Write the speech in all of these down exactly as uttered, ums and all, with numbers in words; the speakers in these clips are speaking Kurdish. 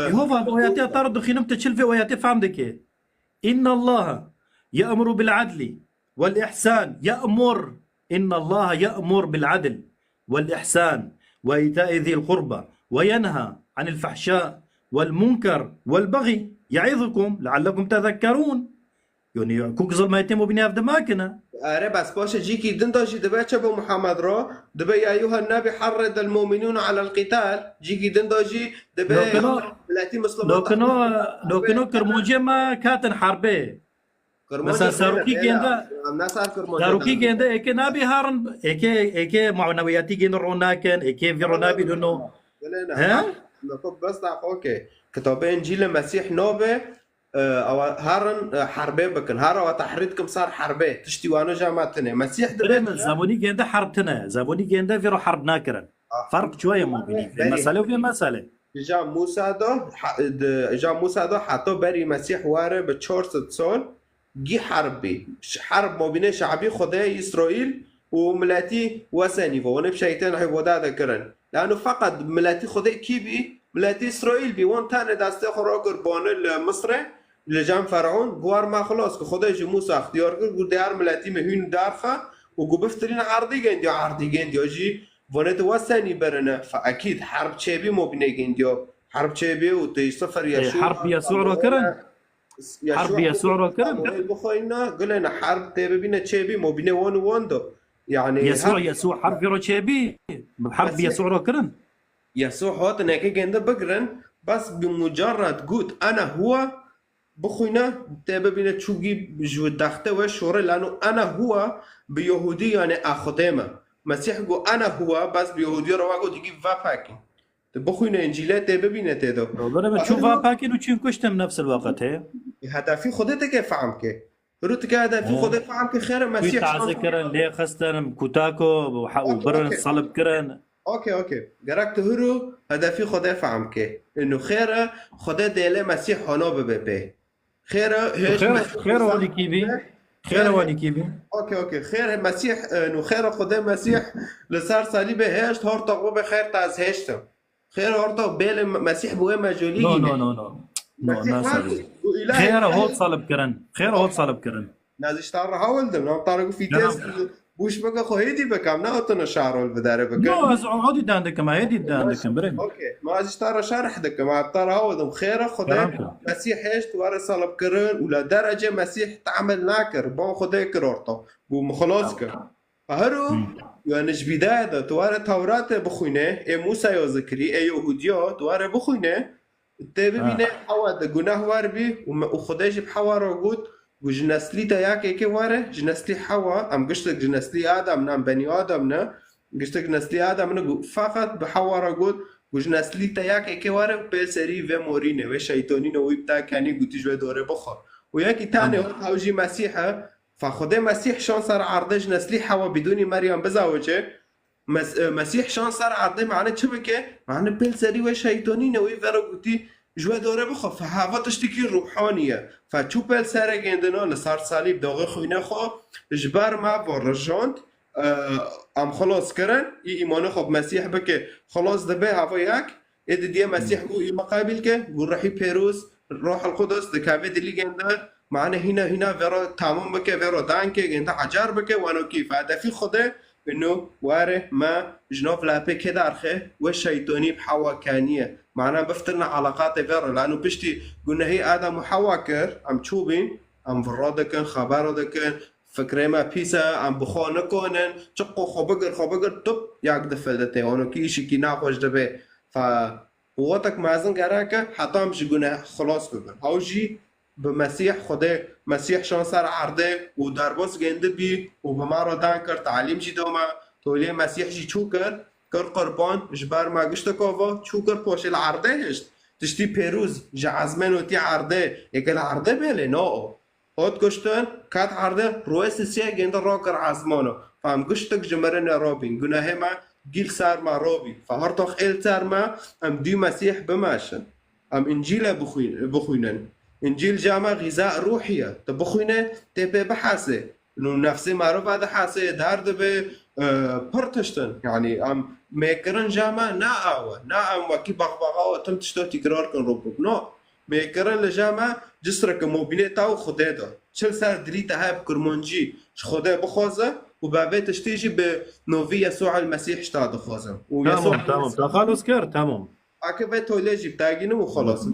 Yehova, ayetê te re dixwînim, tu çi li vê ayetê fehm dikî. إن الله يأمر بالعدل والإحسان، يأمر، إن الله يأمر بالعدل والإحسان وإيتاء ذي القربى وينهى عن الفحشاء والمنكر والبغي يعظكم لعلكم تذكرون. Yanî kuk zilmetê mobînê ev dima kine. Ere, bes paşê cîkî din de jî dibe çi bo Muhammed re? Dibe ya eyyuhen nebi harridil mu'minûne alel qîtal. Cîkî din de jî dibe Dokino, miletî Misliman dokino, dokino kirmancê me katin herbê. Kirmancê Mesela xêr e, serokî xêr e. Gênde, Em ne ser kirmancê serokî derdin. Gênde êkê nabî harin, êkê, êkê manewiyatî gênde ro nakin, êkê vî ro nabî dino. Gele ne. He? Me xwe bes da xwe ke. Kitabê Încîlê Mesîh nabe, e, ewa herin, e, herbê bikin. Her ewa tehrîd kim ser herbê. Tiştî wano ja me tine. Mesîh dibe Birê min, ki zemonî gênde herb tine. Zemonî gênde vî ro herb nakirin. Ah. Ferq çi ye mobînî? Vê Berî. Mesele û vê mesele. Ji Musa do, ha-, di, ji Musa do heta berî Mesîh were bi çar sed sal gî herb bî. Ş-, herb mobînê şe'bî Xwedê Îsraîl û miletî wesenî ve. Wan ê bi şeytên hêvoda de kirin. Lano feqet miletî Xwedê kî bî? Miletî Îsraîl bî. Wan tenê destê xwe rakir bane li Misrê, li cem Fer'ûn, guar me xilas ki Xwedê ji Musa ixtiyar kir, gu dê her miletî me hûn derxe û gu biftirîne erdî gendiya, erdî gendiya jî Vonê tu wesenî berine, fe ekîd herb çêbî mobînê gêndiyo. Herb çêbî û tu ji sifir Ê, Yesû herb bi Yesû ro kirin? Herb bi Yesû ro kirin? Bixweyna, gulê ne herb tê bibîne çêbî mobînê won û won do. Yani Yesû, her Yesû herb vî ro çêbî? Herb bi Yesû ro kirin? Yesû hat neke gênde bigirin, bes bi mucerred got, "Ene huwa", Bixwîne, tê bibîne çûgî ji dexte we şore lano ene huwa bi Yehûdî yani e Xwedê me. Mesîh got ene huwa, bes bi Yehûdî re we got digî vepekî. Tu bixwîne Încîlê tê bibîne tê de. Bere me çû vepekî û çîn kuştim nefsil waqetê. Hedefî Xwedê teke fehm ke. Hiro tike hedefî Xwedê fehm ke xêre Mesîh tazî kirin, lê xistin, kutako, û birin, salib kirin. Okey, okey. Gerek tu hiro hedefî Xwedê fehm ke. Ino xêre Xwedê dêlê Mesîh hona bibe pê. Xêre hêj Xêr, Mesîh xêr walikî bî. Xêr walikî bî. Okey, okey. Xêr Mesîh, ino xêre Xwedê Mesîh li ser salîbê hêşt, hortoq bibe xêr taz hêştim. Xêr hortoq bêlê Mesîh bi wê mecûlî No, no, no, no. No, Mesîh nasıl? Xêr hot salib kirin. Xêr hot salib kirin. Nazî ji te re hewil dim, nam te re got fîtês bûş bike xwe hêdî bike, em neotine şarol bi derê bike. No, ez odî dan dikim, hêdî dan dikim, birê min. Okey, ma ez ji te re şerh dikim, em te re hewil dim. Xêra Xwedê Mesîh hêşt were salib kirin û la derecê Mesîh te'mil nakir, ban Xwedê kir orta, bû min xilas kir. Hero, yani ji bîdaya de, tu were Tewratê bixwîne, ê Mûsa yo zikirî, ê Yehûdiya, tu were bixwîne, Tê bibîne Hewa di guneh wer bî û me, û Xwedê jî bi Hewa re got, got, ji neslî te ya kêkê were, ji neslî Hewa, em giştek ji neslî Adam ne, em benî Adam ne, giştek ji neslî Adam ne, got, feqet bi Hewa re got, got, ji neslî te ya kêkê were û pêl serî vê morîne, vê şeytonîne wî bi te kenî gotî ji wê dorê bixwe. Û yekî tenê hot hew jî Mesîh e, fa Xwedê Mesîh şan ser erdê ji neslî Hewa bidûnî Meryem bizawice, Mes-, e, Mesîh şan ser erdê, mane çi bike? Mane pêl serî wê şeytonî ne, wî vero gotî, ji we dore bixwe, fe hava tiştekî ruhanî ye. Fe çû pêl serê gêndina li ser salîb doxê xwînê xwe, ji ber me ve rijand, e, em xilas kirin, î îmanê xwe bi Mesîh bike, xilas dibe hava yek, Ê didiye Mesîh got, î me qebîl ke, got, Ruhî Pêroz, Ruhul Qudus, dikeve dilî gênde, mane hîna, hîna vero tamam bike, vero danke, gênde ecar bike, wano kî fedefî Xwedê, ino were me ji nav lepê kê derxe, we şeytonî bi Hewa keniye. Mane biftirne alaqatê vero, lano piştî gunehî Adam û Hewa kir, em çû bîn, em viro dikin, xebero dikin, fikrê me pîs e, em bi xwe nikonin, çiqo xwe bigir, xwe bigir, tup, yak difilite, wano kî îşikî naxweş dibe. Fe Quwetek mezin gerek e heta em ji guneh xilas bibin. Ew jî bi Mesîh, Xwedê Mesîh şan ser erdê û derbas gêndibî û bi me re dan kir, talîm jî da me, tolê Mesîh jî çû kir, kir qurban, ji ber me gişteka va, çû kir poşê li erdê hişt. Tiştî pêroz ji ezmên û tî erdê, êke li erdê bêlê, na o. Hot kuştin, ket erdê, rûyê sisiyê gêndi rakir ezmano. Em giştik ji mirinê rabîn, gunehê me gîl ser me rabî. Fe her tox êl ser me, em dû Mesîh bimeşin. Em Încîlê bixwîn-, bixwînin. Încîl ji me xîza ruhî ye. Tu bixwîne, tê pê bihesê. Nû nefsê merov vedihesê, derdibe, e, pir tiştin. Yanî em Mêkirin ja me ne awe, ne em wekî baxbaxa we tim tişto tîkrar kin rû bû. No. Mêkirin li ja me cisreke mobînê te û Xwedê de. Çi li ser dilî te heye bi kurmancî ji Xwedê bixwaze û be vê tiştî jî bi novî Yesû el Mesîh ji te dixwazim. Û Yesû Tamam, el tamam. Mesîh Te xalos kir, tamam. Ake vê toylê jî bi te gînim û xelas.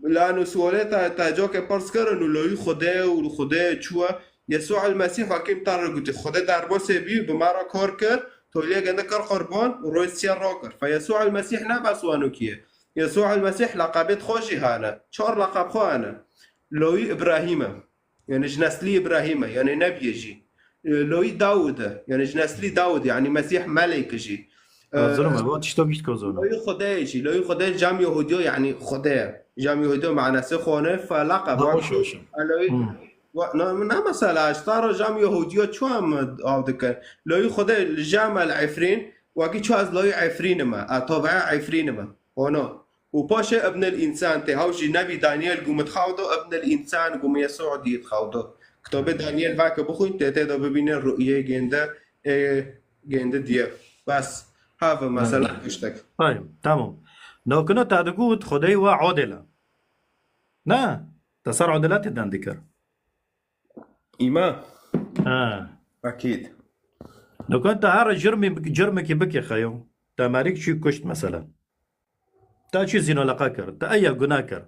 Lano sualê te, te cokê pirs kirin û loyî Xwedê û li Xwedê çû ye. Yesû el Mesîh wekî min te re gotî, Xwedê derbasê bî, bi me re kar kir, toylê gende kir qurban û roj sê rakir. Fe Yesû el Mesîh ne bes wanokî ye. Yesû el Mesîh leqebêt xwe jî hene. Çar leqeb xwe hene. Loyî Îbrahîm e. Yani ji neslî Îbrahîm e. Yani nebiyê jî. E, Loyî Dawid e. Yani ji neslî Dawid, yani Mesîh melek e jî. E, Zilm e, bu tişto gişt ko zilm e. Loyî Xwedê jî. Loyî Xwedê cem Yahûdiyo, yani Xwedê ye. Cem Yahûdiyo manasê xwe ne, fe leqeb. Ha, wek hoş, hoş. Loyî, Hmm. wa-, ne, ne mesela, ji te re cem Yahûdiyo çu em av dikin. Loyî Xwedê li cem el Efrîn, wekî çu ez Loyî Efrîn im e. E, tabi'a Efrîn im e. Ono. Û paşê Ibn el Însan tê, haw jî nebî Daniel gû min dixewdo, Ibn el Însan gû min Yesû dî dixewdo. Kitobê Daniel vake bixwîn, tê tê de bibîne rûyê gênde, ê gênde diye. Bes, have mesela tiştek. Hay, tamam. Nokino te digot Xwedê we adil e. Ne, te ser adiletê den dikir. Îma? Ha. Ekîd. Dokan te her cirmî, cirmekî bike xeyo. Te merîk çî kuşt mesela. Te çi zînaleqa kir? Te eya guna kir.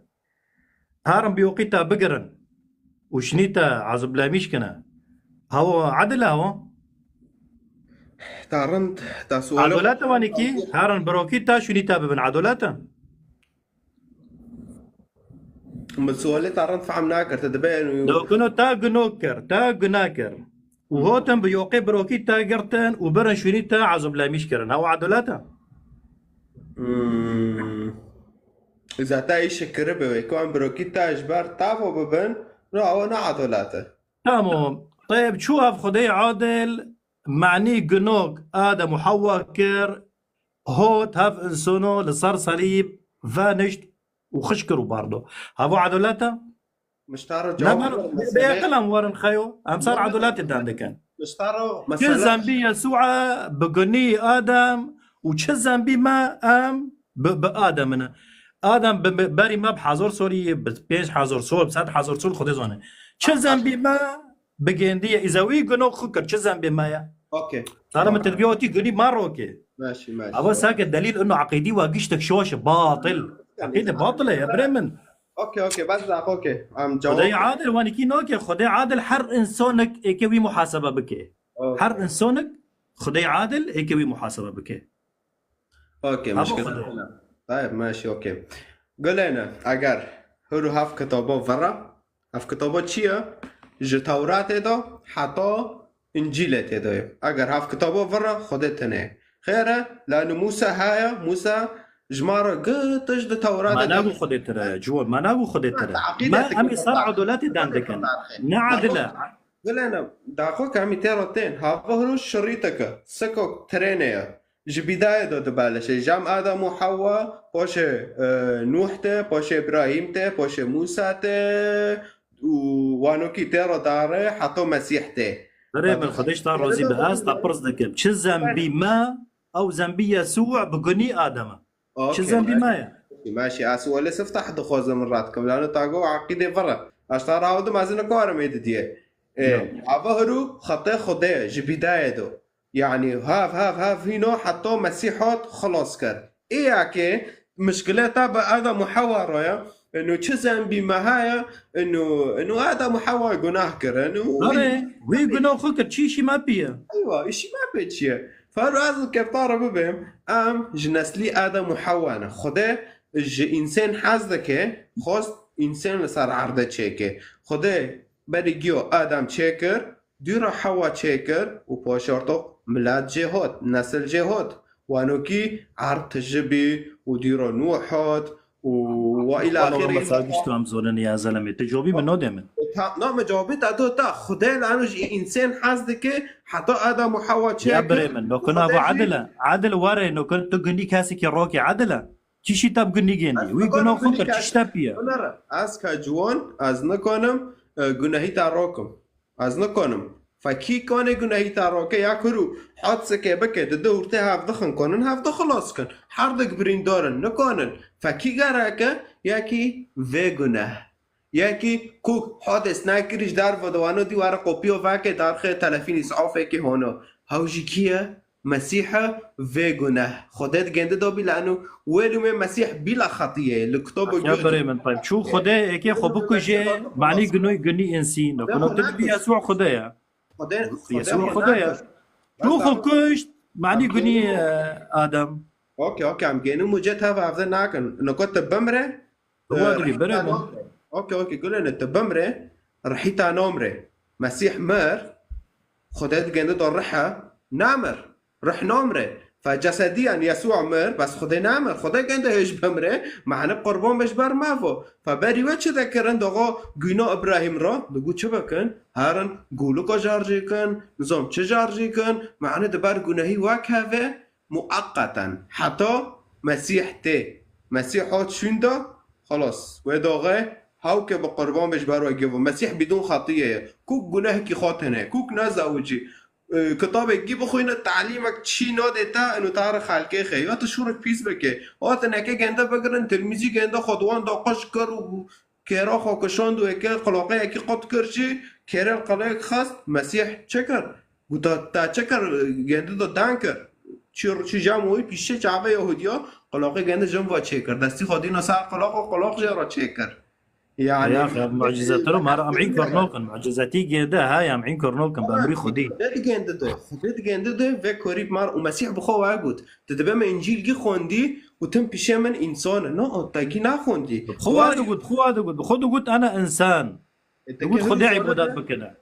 Herin biyoqî te bigirin û şinî te aziblemîş kine. Hawa edil e hawa? Ta rind, ta sualo. Adolet e wanî kî? Herin birokî te şûnî te bibin. Adolet e? Min sualê te rind fehm nakir, te dibe û Dokino te gino kir, te guna kir. Û hotin bi yoqê birokî te girtin û birin şûnî te aziblemîş kirin. Hewa adolet e? Hmm. Îza te îşe kiribe wê, ku em birokî te ji ber tavo bibin, no, ew ne adolet e. Tamam. Teyb, çû hev Xwedê adil, manî ginok Adem û Hewa kir, hot hev însono li ser selîb venişt û xişk kir û bardo. Hevo edolet e? Miştaro Ne cevap ber-, ver, bê mesele aqil em werin xeyo. Em ser Ne, edoletê den dikin. Miştaro Çi mesele zembî Yesû e bi gunî Adem û çi zembî me em bi, bi Adem in. Adem bi, bi, berî me bi hezar solî, bi pênc hezar sol, bi sed hezar sol Xwedê zane. Çi zembî me bi gêndî ye. Îza wî guno xwe kir, çi zembî me ye? Okey. Sara min tedbîya wî gunî me rokê. Maşî, maşî. Ava sake delîl ino eqîdî wa giştek şoş e, batil. Eqîde batil e, ya birê min. Okey, okey, bes da, okey. Em cevap Xwedê adil wanî kî noke, Xwedê adil her însonek êke wî muhasebe bike. Okey. Her însonek Xwedê adil êke wî muhasebe bike. Okey, Habo muşkil. Xwedê. Tayeb, maşî, okey. Gulêne, eger huru haf kitabo vira, ev kitabo çi ye? Ji Tewratê de heta Încîlê tê de ye. Eger hev kitabo vira, Xwedê tune ye. Xêr e, lano Mûsa heye, Mûsa ji ma re girt tişt di Tewratê de. Ma nagû Xwedê tune ye, ciwan, ma nagû Xwedê tune ye. Te eqîde Ma dike em ê ser edoletê dan dikin. Ne edil e. Gulêne, daxo ke em ê tê re tên, hava hiro şirîteke, sikok trênê ye. Ji bîdayê de dibelişe. Cem Adem û Hewa, paşê, e, Nûh tê, paşê Îbrahîm tê, paşê Mûsa tê û wanokî tê re dare heta Mesîh tê. Berê min, Xwedê ji te razî be, ez te pirs dikim. Çi zembî me, ew zembî Yesû bi gunî Adem e. Çi Okey, zembî me ye? Maşî, maşî. Ez wele siftah dixwazim min radikim. Lano ta go eqîdê vir e. Ez ta rawdim, ez nikarim ê didiyê. Ê, Yok. Ava hiru xetê Xwedê ye, ji bîdayê do. Yani hav, hav, hav hîno heta Mesîh hat xilas kir. Ê ya ke mişkile ta bi Adam û Hewa re ye. Ino çi zembî me heye, ino, ino Adam û Hewa gunah kirin. Û Nare, wî guno xwe kir, çi îşî me pî ye? Eywa, îşî me pê çi ye? Fero ez kefta re bibêm, em ji neslî Adam û Hewa ne. Xwedê ji însên hez dike, xwest însên li ser erdê çêke. Xwedê berî giyo Adam çêkir, dûra Hewa çêkir û paşartok milet jê hot, nesil jê hot. Wanokî erd tije bî û dûra Nûh hot û wa îla Wala axirî. Wala sar gişt em zonin ya zelemê. Tu cobî min nodê min. Ta, na me cobî ta do ta. Xwedê lano ji însên hez dike heta Adam û Hewa çêkir. Ya birê min, nokuna bu adil e. Adil were, nokun tu gunî kesekî rokê adil e. Çişî te bi gunî gêndî. Wî guno xwe kir, çiş te pî ye. Ez ka ciwan, ez nikanim, e, gunehî te rokim. Ez nikanim. Fekî kanê gunehî te roke ya kuru, hadsekê bike, di du hurtê hevdixin konin, hevdix xilas kin. Herdik birîndar in, nikonin. Fekî gereke, yekî vê guneh. Yekî ku hadis nekirî ji derve de wano dî were kopiyo veke derxê telefîn îsafekî hono. Hew jî kî ye? Mesîh e, vê guneh. Xwedê digende da bî lanu wê lûmê Mesîh bîla xetiyê li kitabo Ya gund. Berê min tayb. Çû Xwedê êkê xwe bikuje, manî gunû gunî insî. Ne Xwedê tu dibî Yesû Xwedê ye. Xwedê Yesû Xwedê ye. Çû xwe kuşt, manî gunî e, Adem. Okey, okey, em gênim û cet heva evde nakin. Niko tu bimre, Wa dibî, bere min. Okey, okey, gulene, tu bimre, rihî ta nomre. Mesîh mir, Xwedê digende do rihe, namir. Rih nomre. Fe cesediyan Yesû mir, bes Xwedê namir. Xwedê gende hêj bimre, mehne qurban be ji ber mavo. Fe berî we çi dekirin, dogo güno Îbrahîm ra, digu çi bikin? Herin, gûlika jarjê kin, nizam çi jarjê kin, mehne di ber gunehî we keve, muaqqeten. Heta Mesîh tê. Mesîh hat şûnda, xelas. Wê daxê hewke bi qurban be ji ber we givo. Mesîh bidûn xetiyê ye. Kuk gunehekî xwe tine. Kuk nezewicî. E, kitabek gî bixwîne, talîmek çî nadê te, inu te re xelkê xe. Ya tu şûrek pîs bike. Hat neke gende bigirin, tilmîzî gende xwe di wan da quj kir û kêra xwe kişand û eke qulaqeyekî qut kir jî, kêrê li qeleyek xist, Mesîh çi kir? Got, te çi kir? Gende de dan kir. Çi, çi cam wî pîşe çavê Yahudiya, qulaqê gende jin ve çêkir. Destî xwe dîna ser qulaq û qulaq jê re çêkir. Yani, Ya, ya, mucizetir, mar em înkar nakin. Mucizetî gende, ha, em înkar nakin, bi emrî Xwedî. Xwedê digende de, Xwedê digende de ve korî mar û Mesîh bi xwe ve got. Tu dibe me Încîl gî xwendî û tim pîşe min însan e. No, te gî naxwendî. Xwe digot, xwe digot, xwe digot, ana însan. E, te Digot gî Xwedê însan e. Îbadet bikine.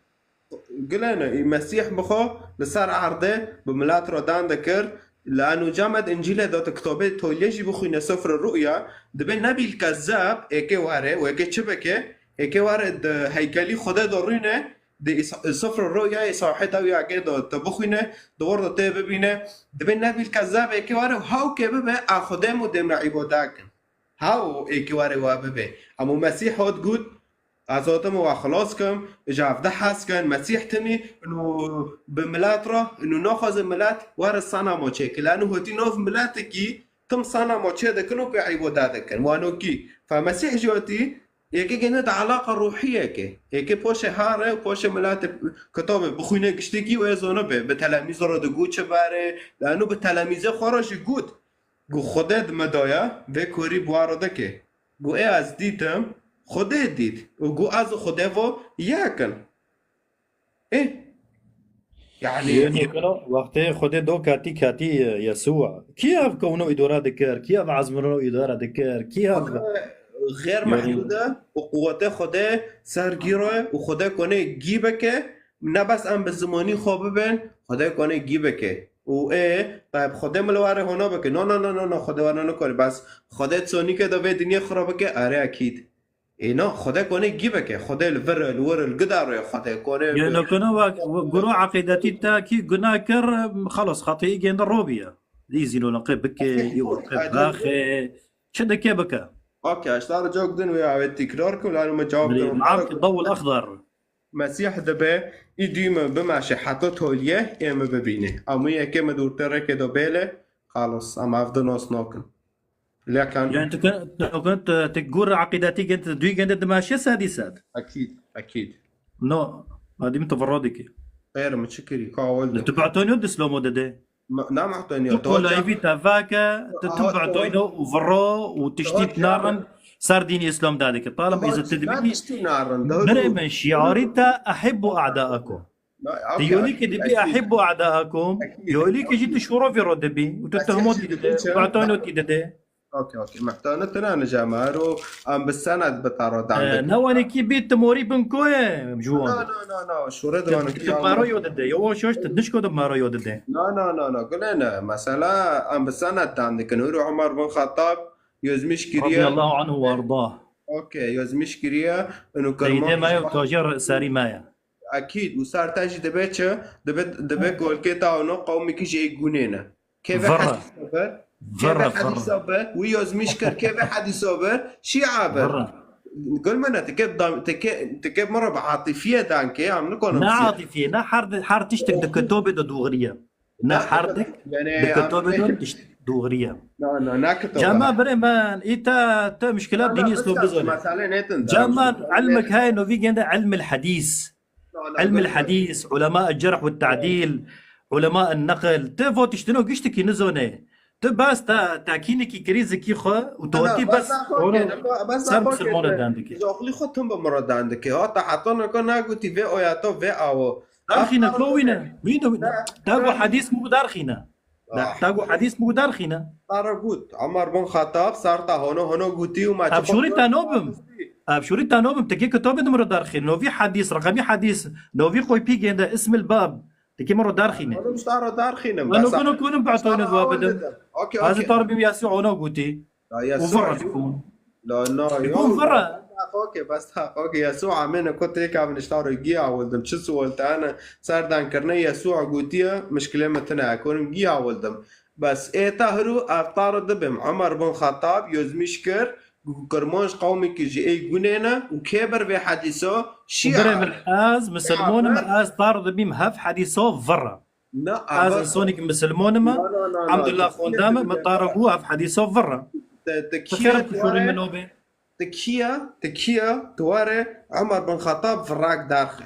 Gilene, î Mesîh bi xwe li ser erdê bi milet re dan dikir. Li enu camed Încîlê de tu kitabê Tolye jî bixwîne Sefre Ru'ya, dibe Nebîl Kezzab êkê were û êkê çi bike, êkê were di heykelî Xwedê de rûne, di Îsa-, Sefre Ru'ya Îsahê Dawiyakê de tu bixwîne, di wir de tê bibîne, dibe Nebîl Kezzab êkê were û hewkê bibe a Xwedê mû dêmre îbade kin. Hew êkê were wa bibe. Emo Mesîh hat got, Ez hatim we xilas kim, ji hevdeh hez kin, Mesîh timî, inu bi milet re, inu naxwaze milet were sanamo çêkir. Lanu hotî nav miletekî tim sanamo çê dikin û pê îbade dikin. Wano kî? Fe Mesîh jî hotî, yekê gene de alaqa ruhiyeke. Yekê poşê hare û poşê miletê kitabê bixwîne giştekî û ê zonibe. Bi telemîz re digu çi bare, lanu bi telemîzê xwe re jî got. Gu Xwedê di me daya, vê korî bi wa re dike. Gu ê ez dîtim, Xwedê dît. Û gu ez û Xwedê vo yek in. Ê. Yani Yê nokino wextê Xwedê do katî katî, e, Yesûa. Kî ev kewno îdora dikir? Kî ev ezmûno îdora dikir? Kî ev Xwedê xêr Yani mehdûd e û quwetê Xwedê ser gîro ye û Xwedê konê gî bike, ne bes em bi zimanî xwe bibin, Xwedê konê gî bike. Û ê, tayb Xwedê min li warê hona bike. No, no, no, no, no, Xwedê were nikore. Bes Xwedê çonîke de vê dinyê xira bike, are ekîd. Ê, no, Xwedê konê gî bike. Xwedê li vir, li wir, li gida roye Xwedê konê Yê bi- nokino wek, wek guru eqîdetî te kî guna kir, xelas, xatiyî gênde robiye. Dî zînolaqê bike, yî orqê Hadi. Baxê. Çi dike bike? Okey, ji te re cok din wê avê tîkrar kim, lano me cevap Mirî, didim. Maaf ki dawul axdar. Mesîh dibe, î dû me bimeşe heta tolye, ê me bibîne. Ama yekê me dûrtê rêkê de bêle, xalos, em ev di nas nakin. Lekan Yani tu kin, tu kin, tu, tu gur eqîdetî gend, tu dû gende dimeşe sedî sed. Ekîd, ekîd. No, ma dî min tu virro dikî. Xêr, min çi kirî? Ka awel Li de. Tu betonyo dislomo dede. Ma-, na muhteniya. Tu kolayî vî te vake, tu tim betonyo û virro û tiştî narin ser dînî Îslam dadike. Talem îzet te dibî. Birê min şiarî te ehibbu a'daakum. Di yolî ki dibî ehibbu a'daakum, yolî ki jî tu şûro vîro dibî û tu tuhmot dide, betonyo dide. Okey, okey. Mehtane tine ne cama, ero em bi sened bi taro dan Ee, dek. Ne wanekî bî timorî bin koye ji wan. No, no, no, no. Şûre de wanekî Tu maro yo dide. Yo şoş tu nişko de maro yo dide. No, no, no, no. Gule ne. Mesela em bi sened dan dikin. Huru Umar bin Xattab yozmiş kiriye. Radiyallahu anhu ve arda. Okey, yozmiş kiriye. Inu Seyde kerman me yo tojê serî me ye. Ekîd. Û ser te jî dibe çi? Dibe, dibe golkê te ono qewmekî jê gunê ne. Kê ve Virre. Hedîsa bir? Kê ve Virre, virre. Hedîsa bir? Wî yozmiş kir. Kê ve hedîsa bir? Şîa bir. Virre. Gul mene, tike dam-, tike, tike mira bi atifiyê dan ke, em nikonim Ne sî. Atifiyê, ne her, her tiştek di kitobê de doğru ye. Ne Ne, her dik yani, di em kitobê de tişt doğru ye. Na, na, ne kitobê. Cema birê min, î te, te muşkilat dînî islo bizane. Mesele netin. Cema ilmek heye novî gende ilmil hadîs. Ilmil hadîs, ulema cerh ve ta'dîl, ulema naql. Te vo tiştino giştikî nizone. Tu bas ta, takînekî kirî zikî xwe û tu Ana, wetî bas bas naxwe onu ke, bas ser naxwe ke Musulmana te, dan dike. Zoxlî xwe tim bi mira dan dike. Ha, ta heta naka nagotî vê oya to vê awo. Darxîne, ko wîne? Wîne, wîne. Ne, ta gu ne. Hadîs mu darxîne. Ne, Ah. Ta gu hadîs mu darxîne. Tara got, Umar bin Xattab, sarta hono, hono gotî û ma Ev çi şûrî xwe ta nobim. Ev şûrî ta nobim. Teke kitabê de mira darxîne. Novî hadîs, raqemî hadîs. Novî qoy pî gende, ismil bab. Teke mira darxîne. Oğlum, işte ara darxînim. Ano Bas kono kono ba'toyne dua bidim. Okey, Az okey. Tar bim Yasu'a ona goti. Ya, ya, Ufra sorry. Dikun. La, no, Dikun yo. Fırra. Bas daha okey, bas daha okey. Yasu'a amene ko teka min işte ara giya wildim. Çi sual tane serdan kirne Yasu'a gotiye, mişkile me tine ekonim giya wildim. Bas e tahiru aftar dibim. Umar bin Xattab yozmiş kir. Kirmanc qewmekî ji ê gunê ne û kê ber vê hedîso? Şîa. Birê min, ez misilmonim, ez tar dibîm hev hedîso virre. Na, Ez ama insanekî misilmonim, No, no, no, no. Emdullah xwendam, min tar bû hev hedîso virre. Te, te Xêr kîya ku şûrî dware, min obe. Te kîya, te kîya dware Umar bin Xattab virrak darxe.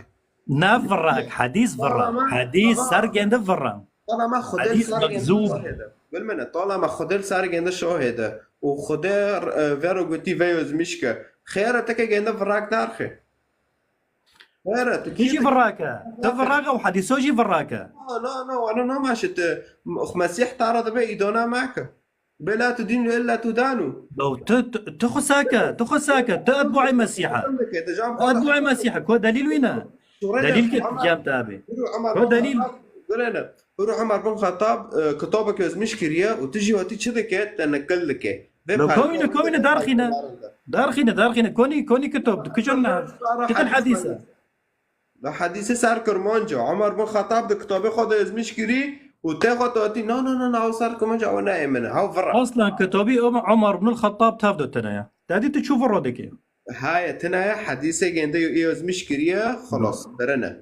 Ne virrak, hedîs virre. Tamam. Hedîs Tamam. Ser gende virre. Talama Xwedê Hedîs sar mekzûb. Şohê de. Gul mene, talama Xwedê sar gende şohê de. Û Xwedê, e, vero gotî ve yozmiş ke. Xêre teke gende virrak darxe. Xêre, tu Kî jî kî te- virrake? Te virrake û hedîso jî virrake. No, no, no, wala no maşe te. Mesîh tara dibe îdona make. Bela tu dîn illa tu danu. Lo, tu, tu, tu xwe sake, tu xwe sake, tu etbu'ê Mesîhe. Etbu'ê Mesîhe, ko delîl wî ne? Delîl ke cem te abi. Ko delîl? Gurene. Huru Umar bin Xattab, e, kitabek yozmiş kiriye û tu jî hatî çi dike, te nekil dike. Vê Lo, paylaşim kawîne, kawîne, darxîne. Darxîne, darxîne. Konî, konî kitab, tu kijan ne? Kitan hadîse. Li hedîsê ser kirmanca, Umar bin Xettab di kitabê xwe de yozmiş kirî û tê xwe te hatî, na, na, na, na, ew ser kirmanca, ew nayê min e, ew vir e. Aslan kitabî Umar bin Xettab tev de tune ye. Te dî tu çû vir dikê? Haye, tune ye, hedîsê gende yozmiş kiriye, xelas, birine.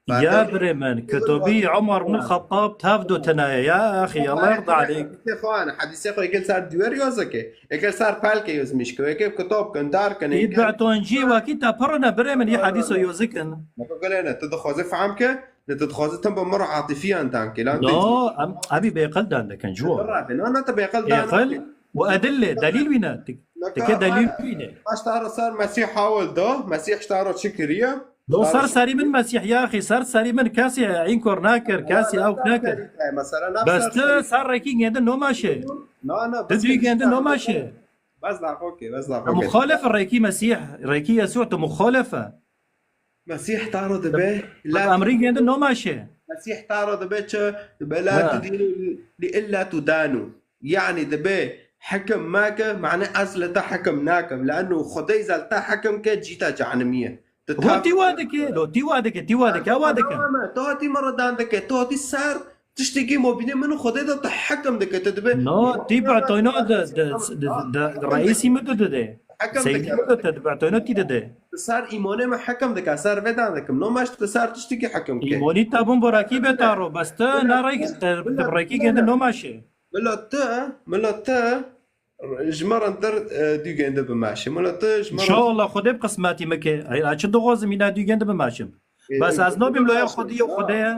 Ya birê min, kitabî Umar bin Xettab tev de tune ye, ya axî, Allah yarda aleyk. Hedîsê xwe, hedîsê xwe gel ser dîwer yozike. Eke ser pelkê yozmiş ke, eke kitab kin, dar kin, Î eke be'toncî wekî te pirine birê min, yê hedîso yozikin. Naka gulene, tu dixwazî fehm ke, ne tu dixwazî tim bi mir atifiyan dan ke, lan No, em, em ê bêqil dan dikin, ciwo. Birabe, na, na, tu bêqil dan Bêqil û edille, delîl wîne. Tik, Naka tike delîl wîne. Baş ta ser Mesîh hawil da, Mesîh ji ta re çi kiriye? Do ser serî min Mesîh ya axî, ser serî min kesî înkor nakir, kesî ewk nakir. Mesela, na Bes ser tu serî. Ser rekî gende nomaşe. Na, na, Tu bes duyî gende nomaşe. Bes la xwe ke, bes la xwe ke. Muxalif rekî Mesîh, rekî Yesû tu muxalif e. Mesîh ta re dibe, Bak la emrî gende nomaşe. Mesîh ta re dibe çi? Dibe la Ha. Tudînu li illa tudanu. Yani dibe hekim make, mane ez li te hekim nakim. Leanu Xwedê zel te hekim ke cîta cehenimiye. Tu Ho ta- tî wa dike, lo tî wa dike, tî wa dike, wa dike. Tamam, tu hatî miradan dike, tu hatî ser tiştekî mobînê min û Xwedê de tu hekim dike, tu dibe No, tî betoyno de, de, de, de, de reîsî min tu dide. Hekim Seydî dike. Min tu dibe, betoyno tî dide. Tu ser îmonê min hekim dike, ser vê dan dikim. No maş tu ser tiştekî hekim ke. Îmonî tabûn bo rakî be taro, bes tu ne rek-, te, te rekî gende no maşe. Mila tu, mila tu, Ji me re dir, e, dû gende bimeşe. Mila tu ji me re İnşallah Xwedê bi qismetî me ke. Ay, ay, çi dixwazim, îna dû gende bimeşim. E, Bes ez nabîm loya Xwedî û Xwedê ye.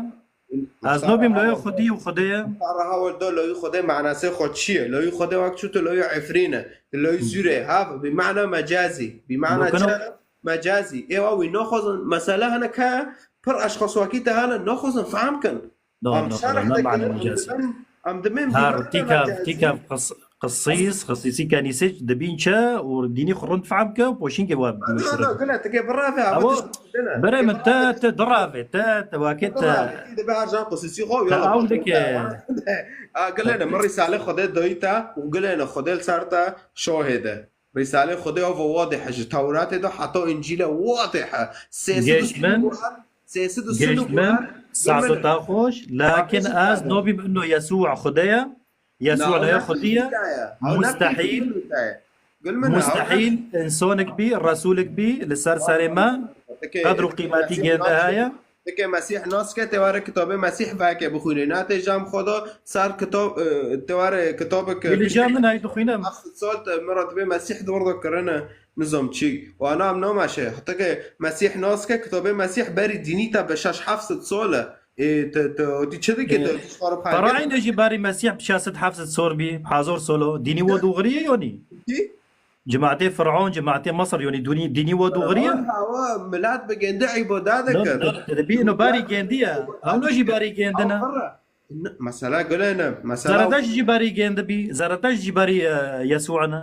Ez nabîm loya Xwedî û Xwedê ye. Tara hawil da loyî Xwedê manasê xwe çi ye? Loyî Xwedê wek çû tu loyî Efrîn e. Tu loyî Sûrê. Hav, bi mana mecazî. Bi mana Dokana- çi? Mecazî. Êwa wî naxwazin. Mesela hene ke pir eşxas wekî te hene naxwazin fehm kin. No, Em no, şerh no, dikin, mane em mecazî. Dimin, em dimin Her bîbir tîkav, mecazî. Tîkav qis-, qisîs, qisîsî kenîsê dibîn çi û dînî xwe rind fehm ke û poşînkê wa No, no, bimuşire. Gule, tike birave, Ewo, abi, tişt dine. Birê min te, te dirave, te, te wekê te. Birave, dibe her can qisîsî xwe, Te yola ew xwe. Dike. A, gule ne, min Rîsale Xwedê doyî te û gule ne Xwedê li ser te şohê de. Rîsalê Xwedê ava wadih e, ji Tewratê de heta Încîle wadih e. Sê sed û Geç min, sî û buhar, sê sed û sî û geç min, buhar, saeto te xweş, lakin ez nobîm ino Yesû Xwedê ye, Yesû laya Xwedî ye, mustehîl. Gul min, Mustehîl însonik bî, resûlik bî li ser serê me, qedr û qîmetî gênde heye. Dike Mesîh nas ke, te were kitabê Mesîh veke bixwîne. Na tê cam xwe de ser kitab, e, te were kitabek, e, Li cem min hay dixwînim. Heft sal te min re dibê Mesîh di wir de kirine, nizam çî. Wana em nameşe. Heta ke Mesîh nas ke, kitabê Mesîh berî dînî te bi şeş heft sal e. Ê, te, te, te çi dike, te, te ji xwe re Qeraîne jî berî Mesîh bi şeş sed heft sed sor bî, hazor solo. Dînî we dûxirî ye yonî? Kî? Cimatê Fir'on, cimatê Mesir, yonî dûnî, dînî we dûxirî ye? Fir'on hawa milet bi gêndi îbada dikir. No, no, te dibî no berî gêndi ye. Ew no jî berî gêndi ne. Ew firre. N-, mesela gule ne. Mesela Zeredeş jî berî gêndi bî. Zeredeş jî berî, e, Yesû ne.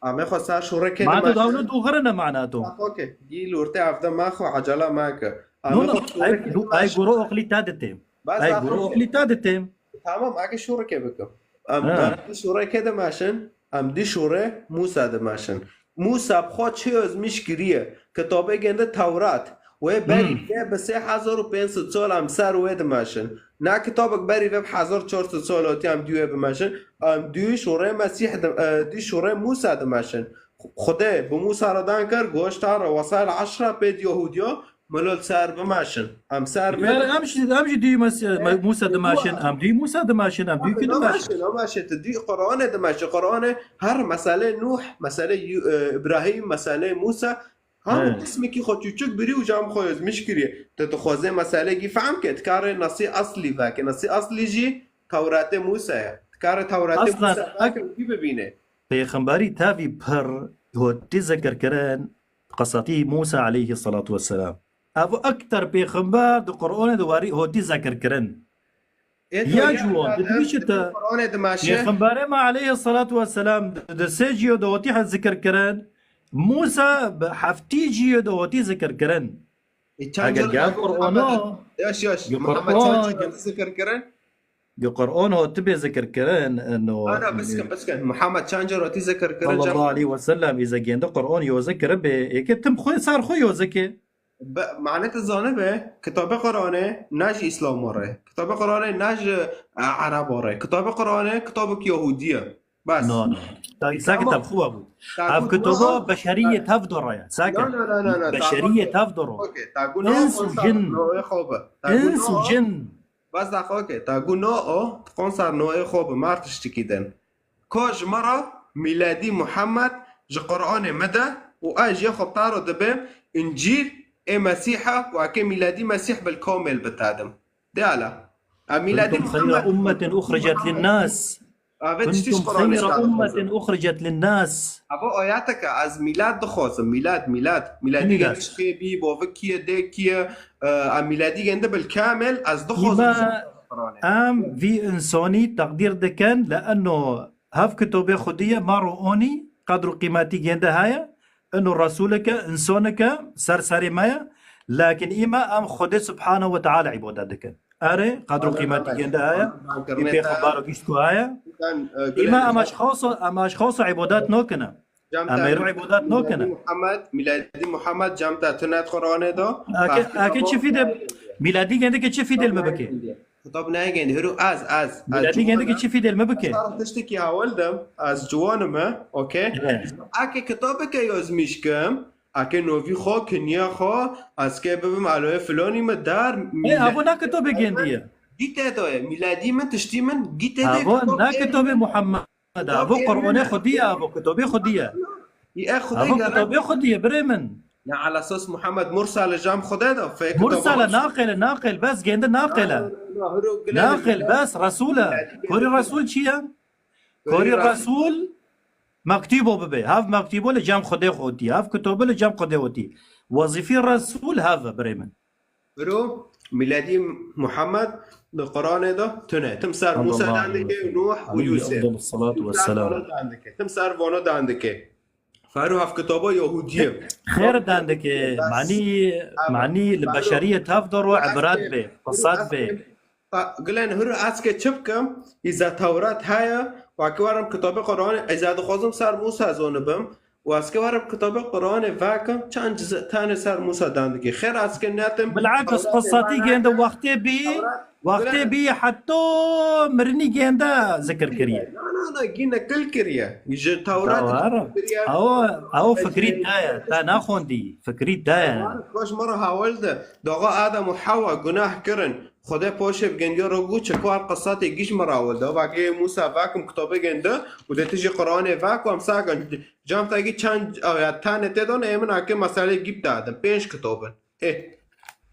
Amê xwe ser şûre kê Ma tu dimaşin. Dawno dûxirine mana tu. Bak, okey. Gî lortê evde ma xwe acele ma ke. No, Amê no, xwe şûre ay, kê du, ay dimaşin. Guru oxlî te ditêm. Bas Ay, da guru xwe. Oxlî te ditêm. Tamam, ake şûre kê bikim. Em, Ha. Em di şûre kê dimaşin. Em di şûre Musa dimaşin. Musa bi xwe çi yazmiş kiriye? Kitabê gende Tewrat. Wê berî Hmm. Vê bi sê hezar û pênc sed sal em ser wê dimeşin. Na kitabek berî vê bi hezar çar sed sal hatiye em dû wê bimeşin. Em dû şûrê Mesîh di-, e, dû şûrê Musa dimeşin. Xwedê bi Musa re dan kir, goşta re wesayl eşra pê di Yahudiya, milot ser bimeşin. Em ser Yar, em jî, em jî dû Mes-, Me-, Musa dimeşin, em dû Musa dimeşin, em dû ki dimeşin. Nameşin, nameşin, tu dû Qur'anê dimeşin. Qur'anê her meselê Nuh, meselê Yu-, e, Ibrahîm, meselê Musa, Hemû He. Qismekî xwe çûçik birî û cam xwe yozmiş kiriye. Tu dixwazê meselekî fehm ke, dikarê nesî eslî veke. Nesî eslî jî Tewratê Musa ye. Dikarê Tewratê Aslan, Musa veke û wî bibîne. Pêxemberî tevî pir hotî zikirkirin, qisatî Musa aleyhî salatu vesselam. Ev ekter pêxember di Qur'anê de warî hotî zikirkirin. Ê to Ya ya ciwan, di ya dibî çi te? Qur'anê dimeşe. Pêxemberê me aleyhî salatu vesselam di, di sê ciyo de hotî he zikir kirin. Musa bi heftî ciyo de hotî zikir kirin. Ê çend Eger car gel Qur'ana, Muhammed, yaş, yaş, Muhammed çend car hotî zikir kirin? Gi Qur'an hotibê zikir kirin, no. Ana, biskin, biskin. Muhammed çend car hotî zikir kirin? Sallallahu aleyhi ve sellem, îze gêndi Qur'an yoze kiribê. Êke tim xwe sar xwe yoze ke. Be-, mane tu zanibe, kitabê Qur'anê ne ji Îslama re. Kitabê Qur'anê ne ji, e, Ereba re. Kitabê Qur'anê kitabek Yahudî ye. Bes. No, no. Ta-, Tamam. Sake te bi xwe bû. Ta Ev ku kitoba no, beşeriyê ta-, tev dora ye. Sake. No, no, no, no, no. Ta Beşeriyê ku tev dora. Okey, ta ku no, Ins û konsa jin. Noê xwe be. Ta ku Ins û no, jin. Bas daxwe ke, ta ku no o, tu qonsar Noê xwe bi mar tiştikî din. Ko ji me re mîladî Muhammed ji Qur'anê me de û ez jê xwe taro dibim Încîl ê Mesîha û eke mîladî Mesîh bil komêl bitadim. De ala. A mîladî كنتم خير Muhammed. أمة أخرجت للناس. Ave tiştî ji كنتم Qur'anê خير أمة أخرجت للناس. Ava ayeteke ez mîlad dixwazim, mîlad, mîlad. Mîladî Mîlad. Gelî çi bî, bavik kî ye, dê kî ye, e, em mîladî gende bil kamil, ez dixwazim Îma Qur'anê. Em vî insonî teqdîr dikin, le eno hev kitobê Xwedî ye, ma ro onî, qedr û qîmetî gende heye, eno resûleke, insoneke, ser serê me ye, lakin îma em Xwedê Subhanahu ve Teala îbadet dikin. Erê, qedr û qîmetî gende heye. Ê pêxember û gişt ku heye. Îma em eşxaso, em eşxaso îbadet nokine. Em êro îbadet nokine. Muhammed, mîladî Muhammed cem te tune Qur'anê de. Ake, ake çi fîdê, mîladî gende ke çi fîdê li me bike? Kitab neyê gende, hiro ez, ez. Mîladî gende ke çi fîdê li me bike? Tiştekî hewil de, ez ciwanim e, okey? Ake kitabeke yazmiş kim, Ake novî xwe, kinîya xwe, ez ke bibim aloyê filonî min dar. Ê, avo na kitobê gêndî ye. Dî te de ye. Mîladî min, tiştî min, dî te de. Avo na kitobê Muhammed e. Avo Qur'anê Xwedî ye, avo kitobê Xwedî ye. Avo kitobê Xwedî ye, birê min. Ya ala sos Muhammed Mursal e, cam Xwedê de. Mursal e, naqil e, naqil, bes gêndi naqil e. Naqil, bes Resul e. Korî Resul çi ye? Korî Resul. Mektîbo bibe. Hev mektîbo li cem Xwedê xotî. Hev kitobe li cem Xwedê xotî. Wezîfî Resul hev e, birê min. Biro, mîladî Muhammed di Qur'anê de tune. Tim ser Musa dan dike, Nuh û Yusuf. Tim ser vano dan dike. Tim ser vano dan dike. Fero hev kitoba Yahudî ye. Xêr dan dike. Manî, manî li beşeriyê tev de ro ibret be, qisat be. Gilên hür ez ke çi bikim, îza Tewrat heye, weke werim kitabê Qur'anê, îza dixwazim ser Musa zonibim, û ez ke werim kitabê Qur'anê vekim, çend cizî tenê ser Musa dan dike. Xêr ez ke netim, Bilakis qisatî gênde wextê bî, Wextê bî heto mirinî gênde zikir kiriye. Na, na, na, gî nekil kiriye. Ji Tewrat kiriye. Ew, ew fikrî te ye, te naxwendî. Fikrî te ye. Koş me re hawil de. Doğa Adem û Hewa gunah kirin. Xwedê poşê bi gendiyo re got, çeko her qisatê gî ji me re hawil de. Vake Musa vakim kitabê gende û de tijî Qur'anê vak û em sakin. Cam te gî çend, ya, tane tê don, ê min ake meselê gî bidadin. Pênc kitabin. Ê.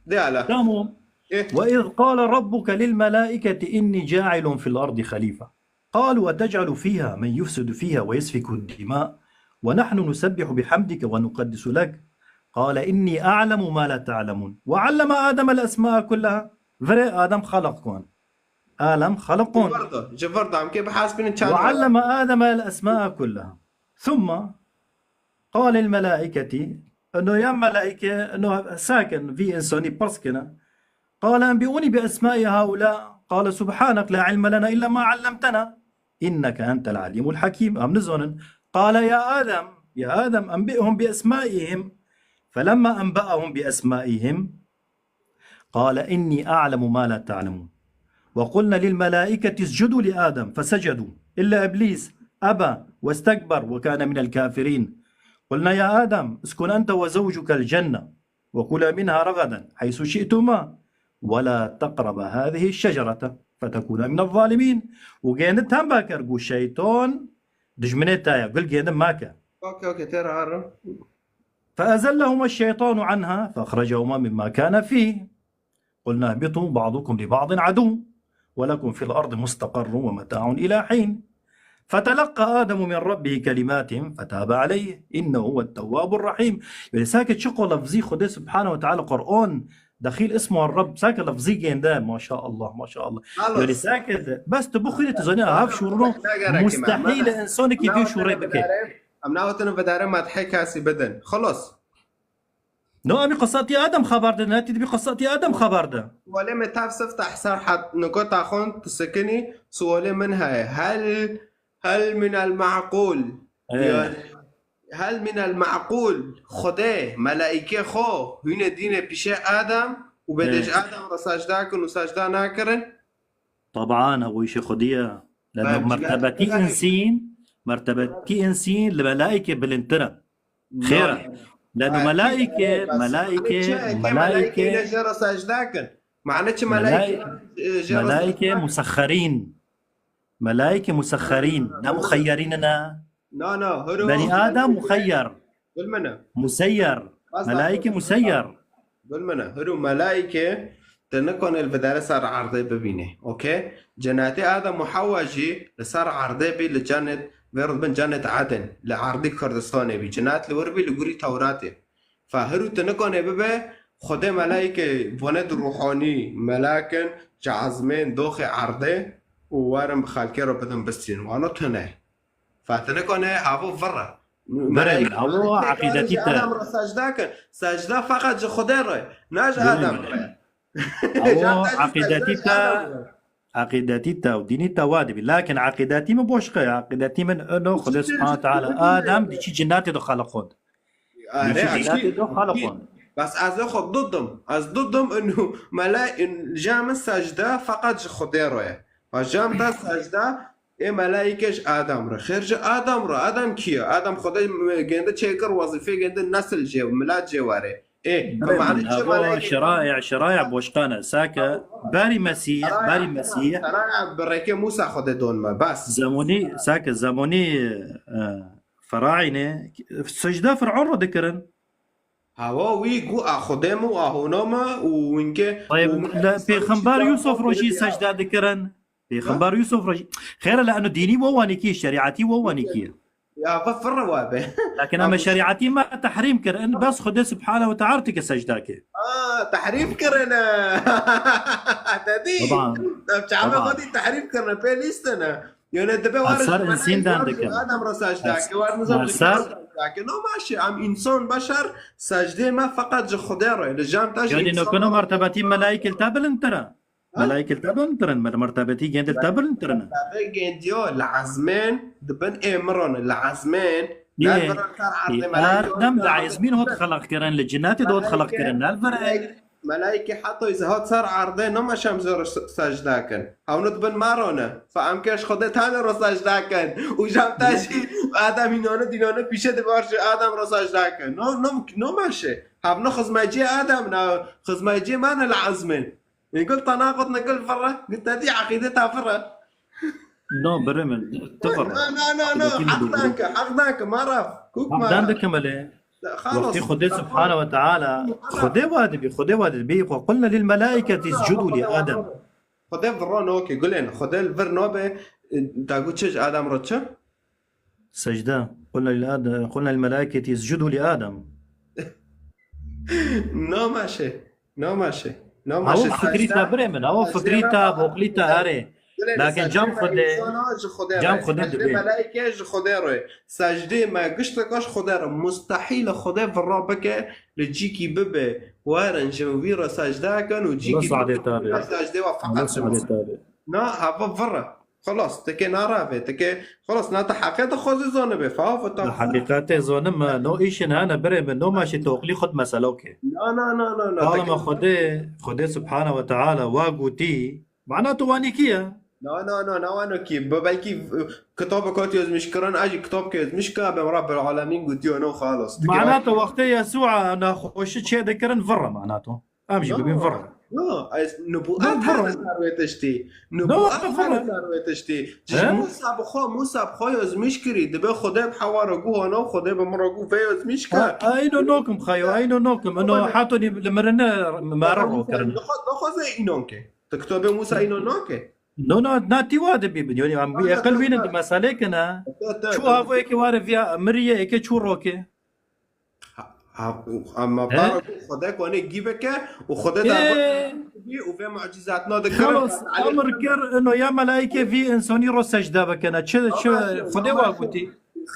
De ala. Tamam. Ê. وإذ قال ربك للملائكة إني جاعل في الأرض خليفة. قالوا أتجعل فيها من يفسد فيها ويسفك الدماء ونحن نسبح بحمدك ونقدس لك. قال إني أعلم ما لا تعلمون. وعلم آدم الأسماء كلها. Virê Adem xeleq kon. Alem xeleqon. Ji vir de, ji vir de, em kê bihesbînin çend. وعلم آدم الأسماء كلها. ثم قال الملائكة، eno ya melaîke, eno sakin, vî însanî pirs kine. قال أنبئوني بأسماء هؤلاء. قال سبحانك لا علم لنا إلا ما علمتنا إنك أنت العليم الحكيم. Em nizanin. قال يا آدم، يا آدم، أنبئهم بأسمائهم. فلما أنبأهم بأسمائهم قال إني أعلم ما لا تعلمون. وقلنا للملائكة اسجدوا لآدم فسجدوا إلا إبليس أبى واستكبر وكان من الكافرين. قلنا يا آدم اسكن أنت وزوجك الجنة وكلا منها رغدا حيث شئتما ولا تقربا هذه الشجرة فتكونا من الظالمين. Û gêndi tembel kir, got, şeytan dijminê te ye, gul gêndi meke. Okey, okey, tê re herin. فأزلهما الشيطان عنها فأخرجهما مما كان فيه. قلنا اهبطوا بعضكم لبعض عدو ولكم في الأرض مستقر ومتاع إلى حين. فتلقى آدم من ربه كلمات فتاب عليه إنه هو التواب الرحيم. Yani sake çiqo lafzî Xwedê Subhanahu ve Teala Qur'an dexîl ismu Rabb sake lafzî gênde. Maşallah, maşallah. Xalas. Yani sake de, bes tu bixwînî tu zanî hav şûrû mustehîl e însanekî vî şûrê bike. Em nawetin vedare madhê kesî bidin. Xalas. No, em ê qisatî Adem xeber de, ne, tî dibî qisatî Adem xeber de. Sualê me tev siftah ser het nukata xwe tu sikinî, sualê min heye. Hel, hel min el ma'qul. Ee. Yani, hel min el ma'qul. Xwedê, melaîke xwe, hûne dîne pîşe Adem û bê de ji Adem re secde kin û secde nakirin. Taban, ew îşê xwedî ye. Leno mertebetî insîn, mertebetî insîn li melaîkê bilindtir e. Xêr e. Leno melaîke, melaîke, melaîke, melaîke, melaîke musexxerîn. Melaîke musexxerîn, ne muxeyyerîn ne. Na, na, hiro. Benî Adem muxeyyer. Bilmine. Museyyer. Melaîke museyyer. Bilmine. Hiro melaîke te nikane li vidare ser erdê bibîne. Okey? Cenetê Adem û Hewa jî li ser erdê bî, li cenet, vê re dibin cenet Eden. Li erdê Kurdistanê bî. Cenet li wir bî, li gorî Tewratê. Fe hiro tu nikane bibe, Xwedê melaîke vane di ruhanî, melakin, ji ezmên, doxê erdê û werin bi xelkê re bidin bistînin. Wano tune. Fatine kone havo vire. Bire, havo eqîdetî te. Adam re secde kir. Secde feqet ji Xwedê re, ne ji Adam re. Havo eqîdetî te, eqîdetî te û dînî te wa dibî. Lakin eqîdetî min boşqe ye. Eqîdetî min ino Xwedê Subhanahu Teala Adam di çi cinnetê de xeleqond. Are, bas ez ê xwe bidim. Ez bidim inu mela-, in-, ja min secde feqet ji Xwedê re ye. Bas ja min te secde ê melaîke ji Adam re. Xêr ji Adam re. Adam kî ye? Adam Xwedê gêndi çêkir wezîfê gêndi nesil jê, milat jê were. Ê, mane çi melaîke? Şeraî, şeraî boşqan e. Sake berî Mesîh, berî Mesîh. Şeraî bi rêkê Musa Xwedê don me. Bas. Zemonî, sake zemonî, e, Feraîne, secde Fir'on re dikirin. Hawa wî gu a Xwedê me û a hona me û winke. Tayyib, û le Pêxember Yusuf re jî secde dikirin. Pêxember Yusuf re jî. Xêr e, le eno dînî wo wanî kî, şerîetî wo wanî kî. Ya, ve firre wa be. Lakin em şerîetî me tehrîm kir. In bes Xwedê Subhanahu ve Teala tike secde ke. Aa, tehrîm kirine. Te dî? Taban. Em çawa Xwedî tehrîm kirine, pê lîstine. Yani dibe war ser insîn dan dike. Adam re secde ke, war nizam dike. Ser. No maşe, em însan beşer secdê me feqet ji Xwedê re. Li cem te ji. Yani no kuno mertebetî melaîke li te bilindtir e. Melaîke li te bilindtir in, mer-, mertebetî gêndî li te bilindtir in. Mertebe gêndiyo li ezmên dibin ê miron li ezmên. Ê, ê, Adem li ezmîn hot xeleq kirin, li cinnetê de hot xeleq kirin, ne li vir ê. Melaîkê heta î hat ser erdê, nema şem zor secde kin. Hewno dibin mero ne. Fa em ke ji Xwedê tane ro secde kin. Û jam te jî Adem hînane dînane pîşe dibar ji Adem ro secde kin. No, no, no meşe. Hevno xizmeciyê Adem ne, xizmeciyê me ne li ezmên. Nigul te naqot, nigul vire. Nigul te dî eqîdê te vire. No, birê min, tu vire. Na, na, na, na. Heq danke, heq danke, maraf. Kuk maraf. Heq danke, melê. Xalas. Wextî Xwedê Subhane ve Teala, Xwedê wa dibî, Xwedê wa dibî. Ve qulna lil melaiketi iscudu li Adem. Xwedê vira noke, gulên. Xwedê li vir nobe, e, da got çi ji Adem re çi? Secde. Qulna lil Ad-, qulna lil melaiketi iscudu li Adem. Namaşe. Namaşe. Namaşe. Ew fikrî te birê min, ew fikrî te, boqlî te erê. Lakin cem Xwedê, cem Xwedê dibê. Melaîke ji Xwedê re. Secdê me gişteka ji Xwedê re. Mustehîl e Xwedê vira bike li cîkî bibe. Werin ji wî re secde kin û cîkî bibe. Secdê we feqet. Na, hava vira. Xelas, teke narave, teke, xelas, na te heqê dixwazî zanibe, fa, fa, ta. Li heqîqetê zanim, no îşin hene birê min, no meşî toqlî xud meselo ke. Na, na, na, na, na, Alema teke Xwedê, Xwedê Subhane ve Teala wa gotî, mana tu wanî kî ye? Na, na, na, na, wano kî, be-, belkî, e, kitabek hatiye ezmîşkirin, a jî kitabke ezmîşka, be Rabbel Alemîn gotiyo, no, xelas. Teke mana tu wextê Yesûa naxweşî çê dikirin, virre mana tu. Em jî bibîn vir. No, ez, nubûet hene ser wê tiştî. Nubûet hene ser wê tiştî. Ji Mûsa bi xwe, Mûsa bi xwe yozmîş kirî. Dibe Xwedê bi hewa re guh hano, Xwedê bi min re guh vê yozmîş ke. Ayno nokim xayo, ayno nokim. Ino hato li mirine mare ro kirin. Nixwe-, nixweze înon ke. Tu kitobê Mûsa înon nake. No, no, na tî wa de bî. Yanî em bî eqil wînin di meselê kine. Çû havo eke ware viya miriye, eke çû roke. Ha, ha, û, ama bara ku Xwedê ku anê gî bike û Xwedê darbe bî û vê mucîzatna dikirin. Xelas, emir kir, ino ya melaîke vî insonî ro secde bikene. Çi, çi, Xwedê wa gotî.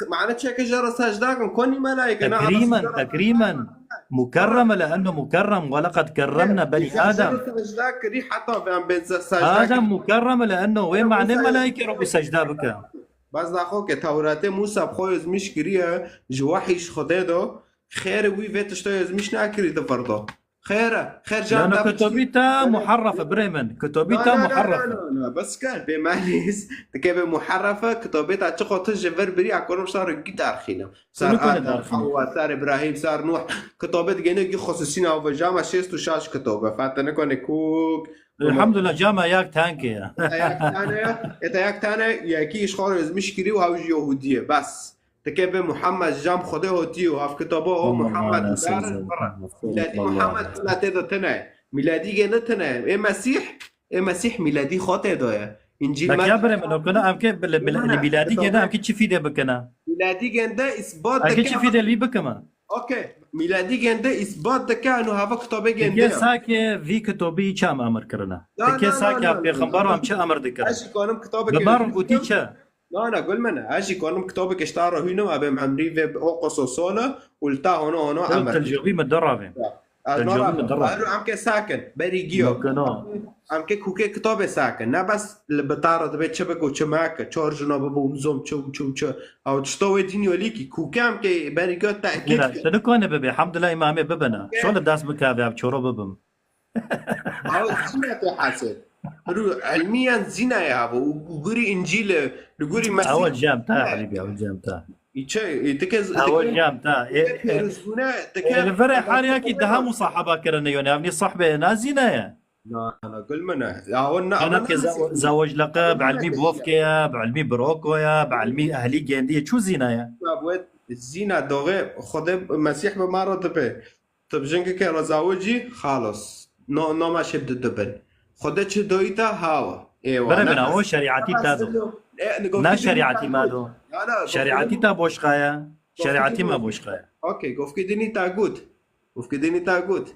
Mane çeke jê re secde kin, konî melaîke, na, Tekrîmen, tekrîmen. Mukerrem le enno mukerrem, we leqed kerremna beni Adem. Secde kirî heta vê em bên se-, secde Adem mukerrem le enno, wê mane melaîke ro ku secde bike. Bes daxo ke Tewratê Mûsa bi xwe yozmîş kiriye, ji wehî ji Xwedê do, xêr wî vê tişta yozmîş nakirî di vir do. Xêr e, xêr jan. Na, na, kitobî te muharref e, birê min. Kitobî te muharref e. Na, na, na, bes ke, bê manîs, dike bê muharref e, kitobê te çiqo tu ji vir birî, a korim sar gî derxînim. Sar Adem, Hawa, sar Îbrahîm, sar Nuh. Kitobê digêne gî xusûsî nav e, cama şêst û şaş kitob e. Fate nikone kuk. Elhamdulillah, cama yak tenke ya. Yak tane ya. Eta yak tane, yekî îşxal ezmiş kirî û ew ji Yahudî ye. Bes. Tike be Muhammed jam Xwedê hotî û hevkitabo o Muhammed. Miletî Muhammed miletê de tine. Miletî gê ne tine. Ê Mesîh, ê Mesîh miletî xwe tê de ye. Încîl Bak ya birê min, okuna em ke li, li, li miletî gê de em ke çi fîde bikine? Miletî gê de îsbat dike. Em ke çi fîde li bikime? Okey. Miladî gende îsbat dike, eno hava kitabê gende. Tike sake vî kitabî çi em emir kirine? Tike sake pêxember em çi emir dikir? Ez jî kanim kitabê. Bi mar gotî çi? Na, na, gul mene. Ez jî kanim kitabê kişta re hûnim, abê em emrî ve o qoso sole û li ta hono hono emir. Teljobî me deravê. Ez nara. Em ke sakin, berî giyo. Em ke kûkê kitabê sakin. Ne bes li bitara dibe çi bik û çi meke. Çar jina bibo û nizom çi û çi û çi. Ew tişta wê dînî welîkî. Kûke em ke berî giyo tehkîk. Te nikane bibe. Hemdulillah îmamê bibine. Şo li dest bikeve ev çoro bibim. Ew zîne te hesê. Rû ilmiyen zîne ya bu. Gurî Încîl, li gurî Mesîh. Ew cem ta, Habîbî, ew cem ta. Îçe, e, tike z-, Ew tike, cem ta. E, tike e, rizgûne, tike e, li verê her yekî daha musahaba kirine yone. Evnî sahbe nazîne ye. Na, na, gul mene. Ya, o na, Kana ke za-, zawaj laqe, bi ilmî bofke ya, bi ilmî broko ya, bi ilmî ehli gendiye, çu zîna ya. Ya, bu et zîna doğe, Xwedê Mesîh bi ma re dibe. Tu bi jingeke re zawicî, xalos. No, no ma şib di dibin. Xwedê çi doyî te, hawa. Êwa. Bere bina, o şerîatî te do. Na şerîatî ma do. Şerîatî te boşqa ya. Şerîatî ma boşqa ya. Okey, gofkê dinî te got. Gofkê dinî te got.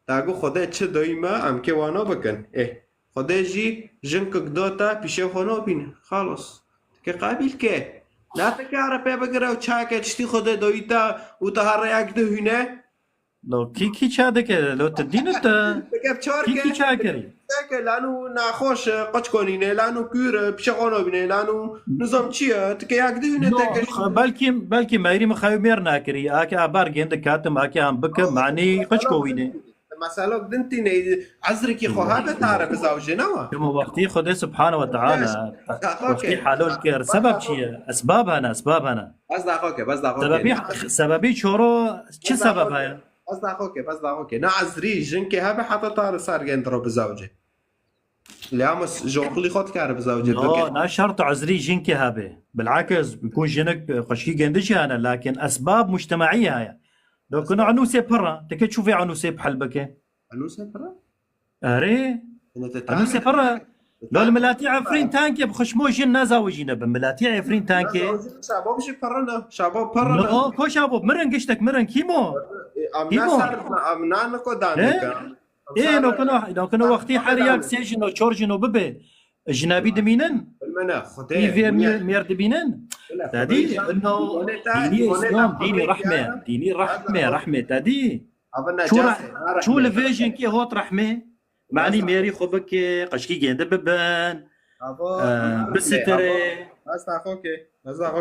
Te got Xwedê çi doyî me, em kê wana bikin. Eh. Xwedê jî jinkek da te pîşe xwe nabîne. Xalos. Tike qebîl ke. Na tike re pê bigire û çake tiştî Xwedê doyî te û te her rêyek dihûne. Lo kî kî ça dike? Lo tu dîn te? Dike çar kî kî ça kirî? Dike lanu naxoş, qeç konîne, lanu kûr, pişe xwe nabîne, lanu nizam çi ye? Tike yak dihûne teke. Belkî, belkî meyrî min xew mêr nakirî. Ake abar gêndi katim, ake am bikim, manî qeç kovîne. Mesela din tîne ezrikî xwe habe tare bizawjê ne wa. Çima wextî Xwedê Subhanahu ve Teala wextî halol kir. Sebeb çi ye? Esbab hene, esbab hene. Bes daxo ke, bes daxo ke. Sebebî, sebebî çoro çi sebeb heye? Bes daxo ke, bes daxo ke. Ne ezrî jinkê habe heta tare sergên diro bizawjê. Lê ama joxilî xwe dikare bizawjê bike. Na şert ezrî jinkê habe. Bilakis, bikûn jinik xweşkî gêndi jî hene, lakin esbab mujtemaî heye. Dokuna enûsê pir e. Tike çû vê enûsê bi hel bike. Enûsê pir e? Erê. Enûsê pir e. Lo li milatî Efrîn tankê bi xişmo jin nezawicîne bi. Milatî Efrîn tankê. Şabab jî pir e. Şabab pir e. No, ko şabab? Mirin giştek mirin. Kîmo? Kîmo? Em nan ko danike. Ê, nokino, nokino wextî her yak sê jino, çor jino bibe. Jinabî dimînin? Î vê mêr, mêr dibînin? Tedî, ino dînî Îslam, dînî rehme, dînî rehme, rehme, tedî. Çû re-, çû li vê jinkê hot rehme. Manî mêrî xwe bike, qeşkî gêndi bibin. Bisitire.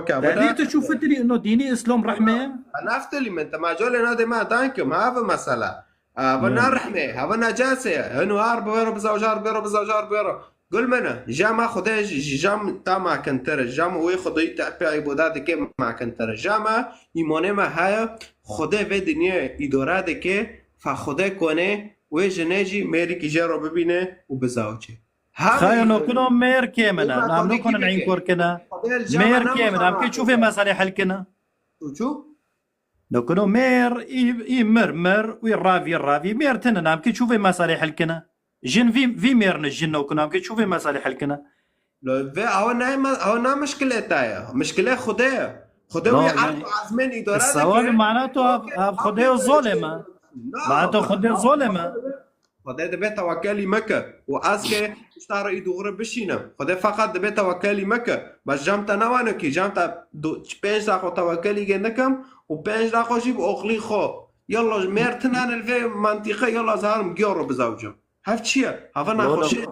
Tedî tu çû fitirî, ino dînî Îslam rehme. Naftilî min, te ma colê nadê me dankim, ha, bi mesela. Ava na rehmê, ava necasê. Hino ar bivêro, bizaw jar bivêro, bizaw jar bivêro. Gul min e, jama Xwedê ji, ji jam ta makintir e. Jama wê Xwedê te pê îboda dike makintir e. Jama îmonê me heye, Xwedê vê dinyê îdora dike, fa Xwedê konê, wê jinê jî mêrikî jê ro bibîne û bizawçe. Xaya nokino mêr kê min e, nam nokonin înkor kine. Mêr kê min, em kê çû vê meselê hel kine? Çû çû? Nokino mêr, î, î mir, mir, wî ravî, ravî, mêr tine, namkê çû vê meselê hel kine? Jin vî, vî mêr ne, jin nokino, namkê çû vê meselê hel kine? Lo, vê awa ne, awa ne mişkile ta ye. Mişkile Xwedê ye. Xwedê wî erd û ezmên îdare dike. Sewal mana to ev, ev Xwedê zolê me. Mana to Xwedê zolê me. Xwedê dibe tewekelî meke û ez ke pişta re î dûxri bişînim. Xwedê feqet dibe tewekelî meke. Bes cem te newanekî, cem te du, pênc daxo tewekelî gê nikim û pênc daxo jî bi oxlî xo. Yallah, mêr tinane li vê mantîqe, yallah, ez herim giyo re bizewcim. Hev çi ye? Hava naxweşî.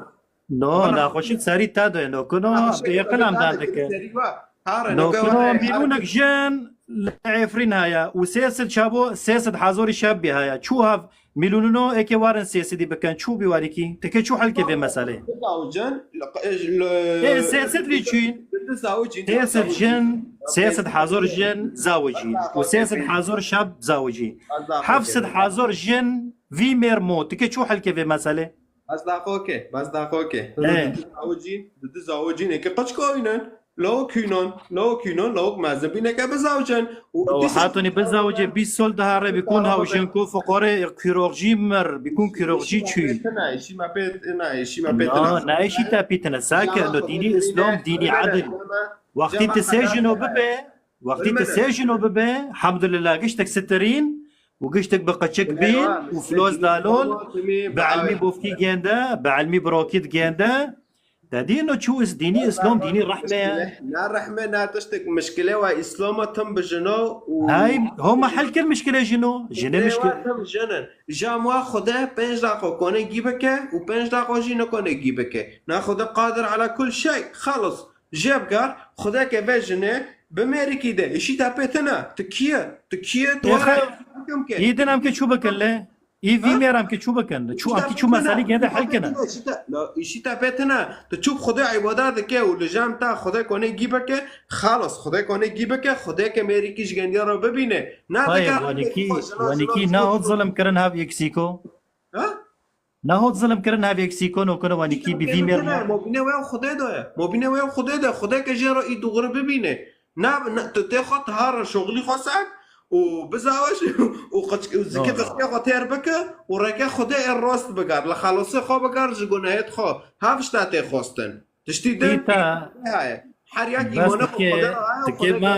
No, naxweşî serî te doye, nokino, yeqin em dan dike. Nokino, mîlûnek jin li Efrîn heye û sê sed çabo, sê sed hazorî şebî heye. Çû hev Mîlûnino eke warin sê sedî bikin, çû bî warîkî? Tike çû helkê vê meselê? Ê, sê sed rî çûyîn. Sê sed jin, sê sed hazor jin zawicî. Û sê sed hazor şab zawicî. Heft sed hazor jin vî mêr mo. Tike çû helkê vê meselê? Bes daxo ke, bes daxo ke. Ê. Di du zawicîn, di du zawicînê ke qeçka wî ne. Lawik hînan, lawik hînan, lawik mezin bîne ke bizawcin. Û hatonî bizawcê bîst sol daha re bîkûn hawjin ku fiqorê kîroxjî mir, bîkûn kîroxjî çûyî. Na, na, îşî te pîtine. Sake, no dînî Îslam, dînî edil. Wextî tu sê jino bibe, wextî tu sê jino bibe, hemdulillah, giştek sitirîn û giştek bi qeçik bîn û floz dalol, bi elmî bofkî gênde, bi elmî birokî digênde. Te dî no çû is-, dînî Îslam dînî rehme ye. Na rehme, na tiştek mişkile wa Îslama tim bi jino û Hay, homa hel kir mişkile jino. Jinê mişkile. Tim jinin. Jam wa Xwedê pênc daxo kone gî bike û pênc daxo jî nikone gî bike. Na Xwedê qadir ala kul şey. Xalis. Jê bikar, Xwedê ke ve jinê bi mêrikî de. Îşî te pê tine. Tu kî ye? Tu kî ye? Tu were. Îdin em ke çû bikin lê. Î vî mêr em ki çû bikin. Çû, em ki çû meselî gêde hel kine. Îşî te pê tine. Tu çû Xwedê îbada dike û li cem te Xwedê konê gî bike, xalis Xwedê konê gî bike, Xwedê ke mêrikî ji gendiya re bibîne. Na dike. Wanîkî, wanîkî na hot zilim kirin hev eksîko. Ha? Na hot zilim kirin hev eksîko nokine wanîkî bi vî mêr. Mobîne wê Xwedê de ye. Mobîne wê Xwedê de. Xwedê ke jê re î dûgri bibîne. Na, na, tu tê xwe ti ha re şoxlî xwe ser û bizawe û qıç-, û zikî qıçkê xwe têr bike û rêke Xwedê ê rost bigar. Li xelasê xwe bigar ji gunehêt xwe. Hev tişta tê xwestin. Tiştî din heye. Her yak îmanê xwe Xwedê re heye, Xwedê me,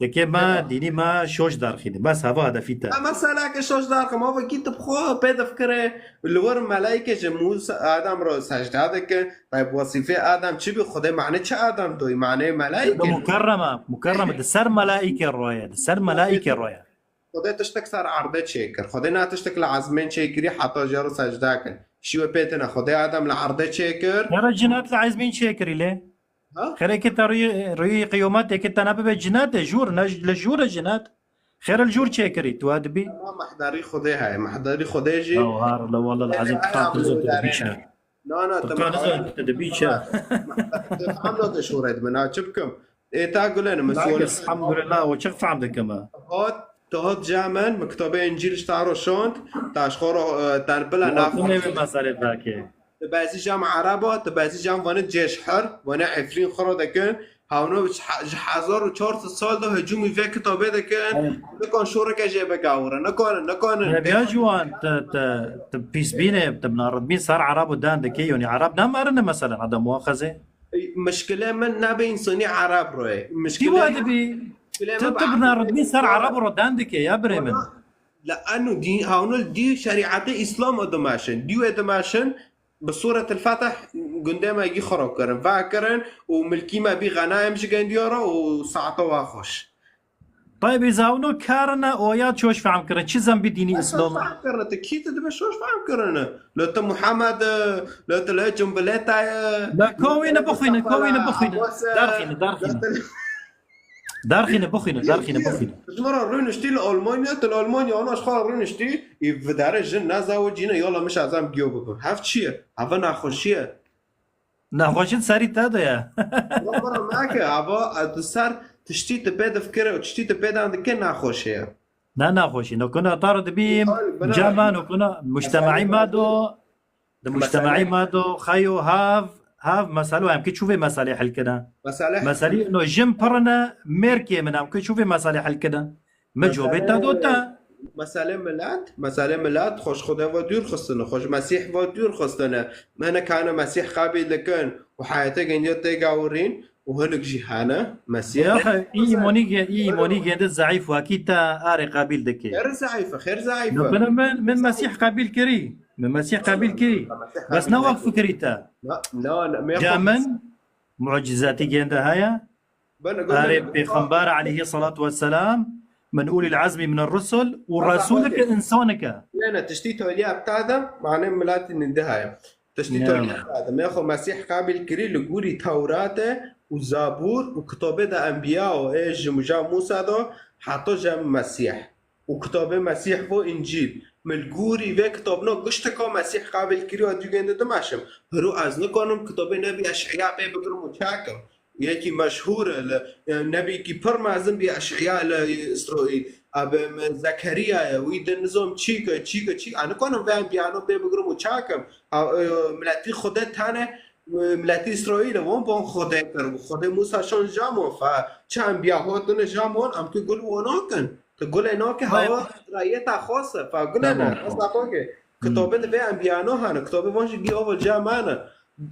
Tikê me, dînî me şoş derxîne. Bes heva hedefî te. Em meseleke şoş derxim. Hava kî tu bi xwe pê difikire. Li wir melaîke ji Mûsa Adem re secde dike. Tayyib wesîfê Adem çi bî? Xwedê mane çi Adem doyî? Mane melaîke. Mukerreme, mukerreme. Di ser melaîke roye. Di ser melaîke roye. Xwedê tiştek ser erdê çêkir. Xwedê na tiştek li ezmên çêkirî heta jê re secde kin. Şîwe pê tine. Xwedê Adem li erdê çêkir. Yara cinet li ezmên çêkirî lê. Ha? Xerê ke te rûyê, rûyê qiyûmetê ke te nebibe cinet e, jûr, ne, li jûr e cinet. Xêr el jûr çêkirî, tu wa dibî? Ama mehdarî Xwedê heye, mehdarî Xwedê jî. Ew har le, wallah el-ezîm, tu qan tu zot dibî çi? Na, na, tu qan zot tu dibî çi? Feham nade şûrê di min, ha, çi bikim? Ê, ta gulê ne, min sual. Elhamdulillah, û çi feham dikim? Hot, tu hot cem min, min kitabê Încîl ji ta ro şond, ta ji xwe ro, e, te bila naxwe. Meselê vake. Tu bezî cem Ereba, tu bezî cem vanê cêşher, vanê Efrîn xwe ro dikin, hewno ji he-, ji hezar û çar sed sal de hicûmî vê kitabê dikin, Evet. Nikan şoreke jê bigawire, nikanin, nikanin. Ya, ya ciwan, tu, tu, tu pîsbînê, tu bi naritbîn ser Ereb û dan dikê, yonî Ereb namerine meselen, adam muaxezê. Mişkilê min ne bi însanî Ereb ro ye. Mişkilê Dîwa dibî. Mişkilê Tu, min tu bi bi naritbîn ser Ereb ro dan dikê, ya birê min. Wala, li eno dî, hewno li dî şerîetê Îslam dimeşin. Dî wê dimeşin, bi Sûretil Fetih gundê me gî xirab kirin, vekirin û milkî me bî xenayem ji gendiya re û saeta wa xweş. Taybî zawno karine oya çoş fehm kirin. Çi zembî dînî Îslam? Çoş fehm kirine, tu kî tu dibe çoş fehm kirine. Lo tu Muhammed, lo tu lo Cumbileta ye. La kovî ne bixwîne, kovî ne bixwîne. Derxîne, derxîne. Derxîne, bixwîne, derxîne, bixwîne. Ji me re rûniştî li Almanya, tu li Almanya ana ji xwe re rûniştî, î videre jin nezawicîne, yala min şazam giyo bibim. Hev çi ye? Heve nexweşî ye. Nexweşî di serî te de ye. Wala min re nake, hava, e, tu ser tiştî tu pê difikire û tiştî tu pê dan dike nexweşî ye. Ne nexweşî. Nokuna tar dibîm, Ay, bina. Cema nokuna mujtemaî ma do. Di mujtemaî ma do xeyo hav, hav meselo em ki çû vê meselê hel kine. Meselê Meselî no jin pirine mêrkê min em ki çû vê meselê hel kine. Me cobê te do te. Meselê milet, meselê milet xweş Xwedê ve dûr xistine, xweş Mesîh ve dûr xistine. Me nekane Mesîh qabîl dikin û heyetê gendiya tê gawirîn û hinek jî hene Mesîh. Ya, î îmonî ge-, î îmonî gende zeîf wakî te arê qabîl dike. Xêr zeîf e, xêr zeîf e. Nokuna min, min Mesîh qabîl kirî. Min Mesîh qabîl kirî. Mesîh Bes qabîl ne wek kirî. Fikirî te. Na, na, na, me Ca xwe min mucizatî gende heye. Ben, Arê ben, Pêxember aleyhî salatu vesselam, min ulîl ezmî min rusul û Baba, resulike okey. Însanike. Ne, ne, tiştî tolî epta de, mane milatî ninde heye. Tiştî Ya. Tolî epta de. Me xwe Mesîh qabîl kirî li gûrî Tewrate û Zabûr û kitobê de enbiya û ê ji muja Mûsa do, heta jem Mesîh. û kitabê Mesîh vo Încîl. Min li gorî vê kitabina giştika Mesîh qabîl kiriya dûgên de dimeşim. Hiro ez nikanim kitabê Nebî Eş'îya pê bigirim û çakim. Yekî meşhûr e li, e, nebîkî pir mezin bî Eş'îya li Îsraîl. Abi, me Zekeriya ye, wî din nizam çîk e, çîk e, çîk e. Ez nikanim vê enbiyano pê bigirim û çakim. Ha, e, miletî Xwedê tane, e, miletî Îsraîl e, wan ban Xwedê kir. Xwedê Mûsa şan jamon, fa çi enbiya hotine jamon, em ki gul wana kin. Tu gulê nake Vay. Hewa rayeta xas e, fa gulê Tamam. Ne, xas naqoke. Hmm. Kitabê di vê enbiyano hene, kitabê van jî gî ava ca mane.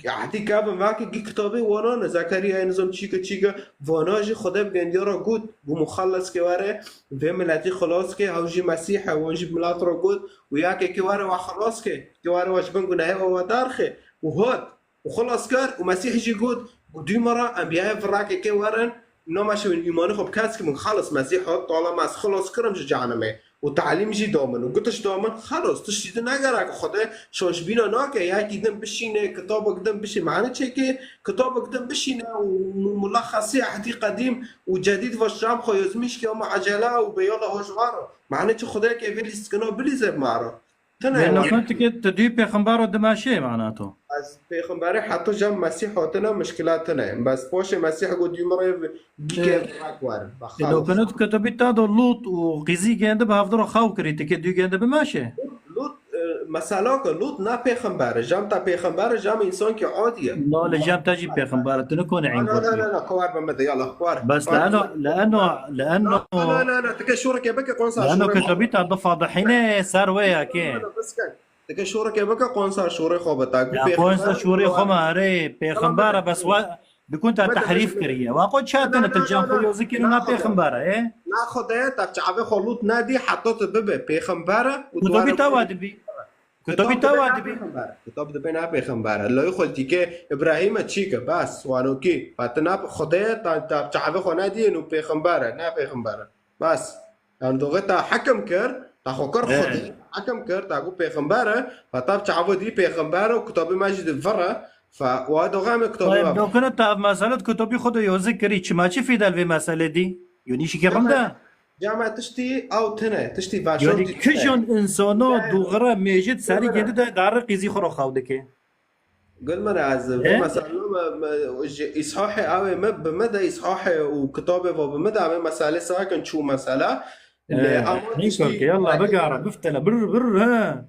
Ehdî kevin vake gî kitabê wanan e, Zekeriya nizam çîke çîke, vana jî Xwedê bi gendiya re got, got muxelleske were, vê miletî xilas ke, hew jî Mesîh e, wan jî milet re got, û yake ke were wa xilas ke, ke were wa ji bin gunehê wa derxe, û hot. û xilas kir û Mesîh jî got, got, dû me re enbiyayê virake ke werin, name şewin îmanê xwe bi kes kimin, xelas Mesîh hat, tala me ez xilas kirim ji cehennemê û telîm jî da min û gutiş da min, xelas, tiştî din negerek, Xwedê şaşbîna nake, yekî din bişîne, kitabek din bişîne, mane çêke, kitabek din bişîne û mu-, mulexesî ehdî qedîm û cedîd ve şam xwe yazmîş ke ama ecele û beyala hojvara. Mane çi Xwedê ke vê lîstkina bilîze bi me re. Tune Lê ye. Nokun tike tu dû pêxembaro dimeşê mana to. Ez pêxemberê heta cem Mesîh hatine mişkila tune. Bes poşê Mesîh got dû mirê gîke Ee, rak war. Bexal. Nokunu tu kitobî ta do Lut û qîzî gende bi hevdiro xew kirî tike dû gende bimeşê. Lut, e, mesela ke Lut ne pêxember e. Cem te pêxember e, cem însan ki adî ye. No, li cem te jî pêxember e. Tu nikone Na, na, na, na, na, kowar be me de, yala, kowar. Bes Kowar. Leeno, leeno, leeno. Na, na, na, na, tike şoreke bike konsa Leeno şore kitobî ma. Ta difadihîne ser wê ya ke. Na, na, bes ke. Tike şoreke bike konsa şore xo be ta. Ya konsa şore xo me, erê, pêxember e, bes wa, dikun ta tehrîf kiriye. Wa xo çatine, tu cem xo yo zikir na pêxember e, e? Na xo de, ta çavê xo Lut nedî, heta tu bibe pêxember e û Kitobî deware ta wa dibî. Kitabî Kitab te dibe wa ne dibî? Pêxember. Kitab dibe ne pêxember. Lawê xwe tîke Îbrahîm e çîke, bes, wanokî. Fa te ne Xwedê, ta, ta çavê xwe nediyên û pêxember e, ne pêxember e. Bes. Yan doxê ta hekim kir, ta xwe kir He. Xwedê. Hekim kir, ta got pêxember e, fa ta çavê dî pêxember e û kitabê me jî di vir e. Fa wa doxê em ê kitabê Tayyib, me dokuna ta ev mesele di kitabî xwe de yozik kirî. Çima çi fîdel vê mesele dî? Yonî şikê Ne rind e? me- Cama tiştî ew tine, tiştî vaşon Yanî tî tine. Kijon insano dûxira mêjit serî gêndi de dare qîzî xwe xew dike. Gul min ez vê E? mesela me, me, ji îshahê ew ê me bi me de îshahê û kitabê ve bi me de em ê mesele sakin çû mesela. Lê E, ama neyse ki yalla bigara biftele bir bir ha.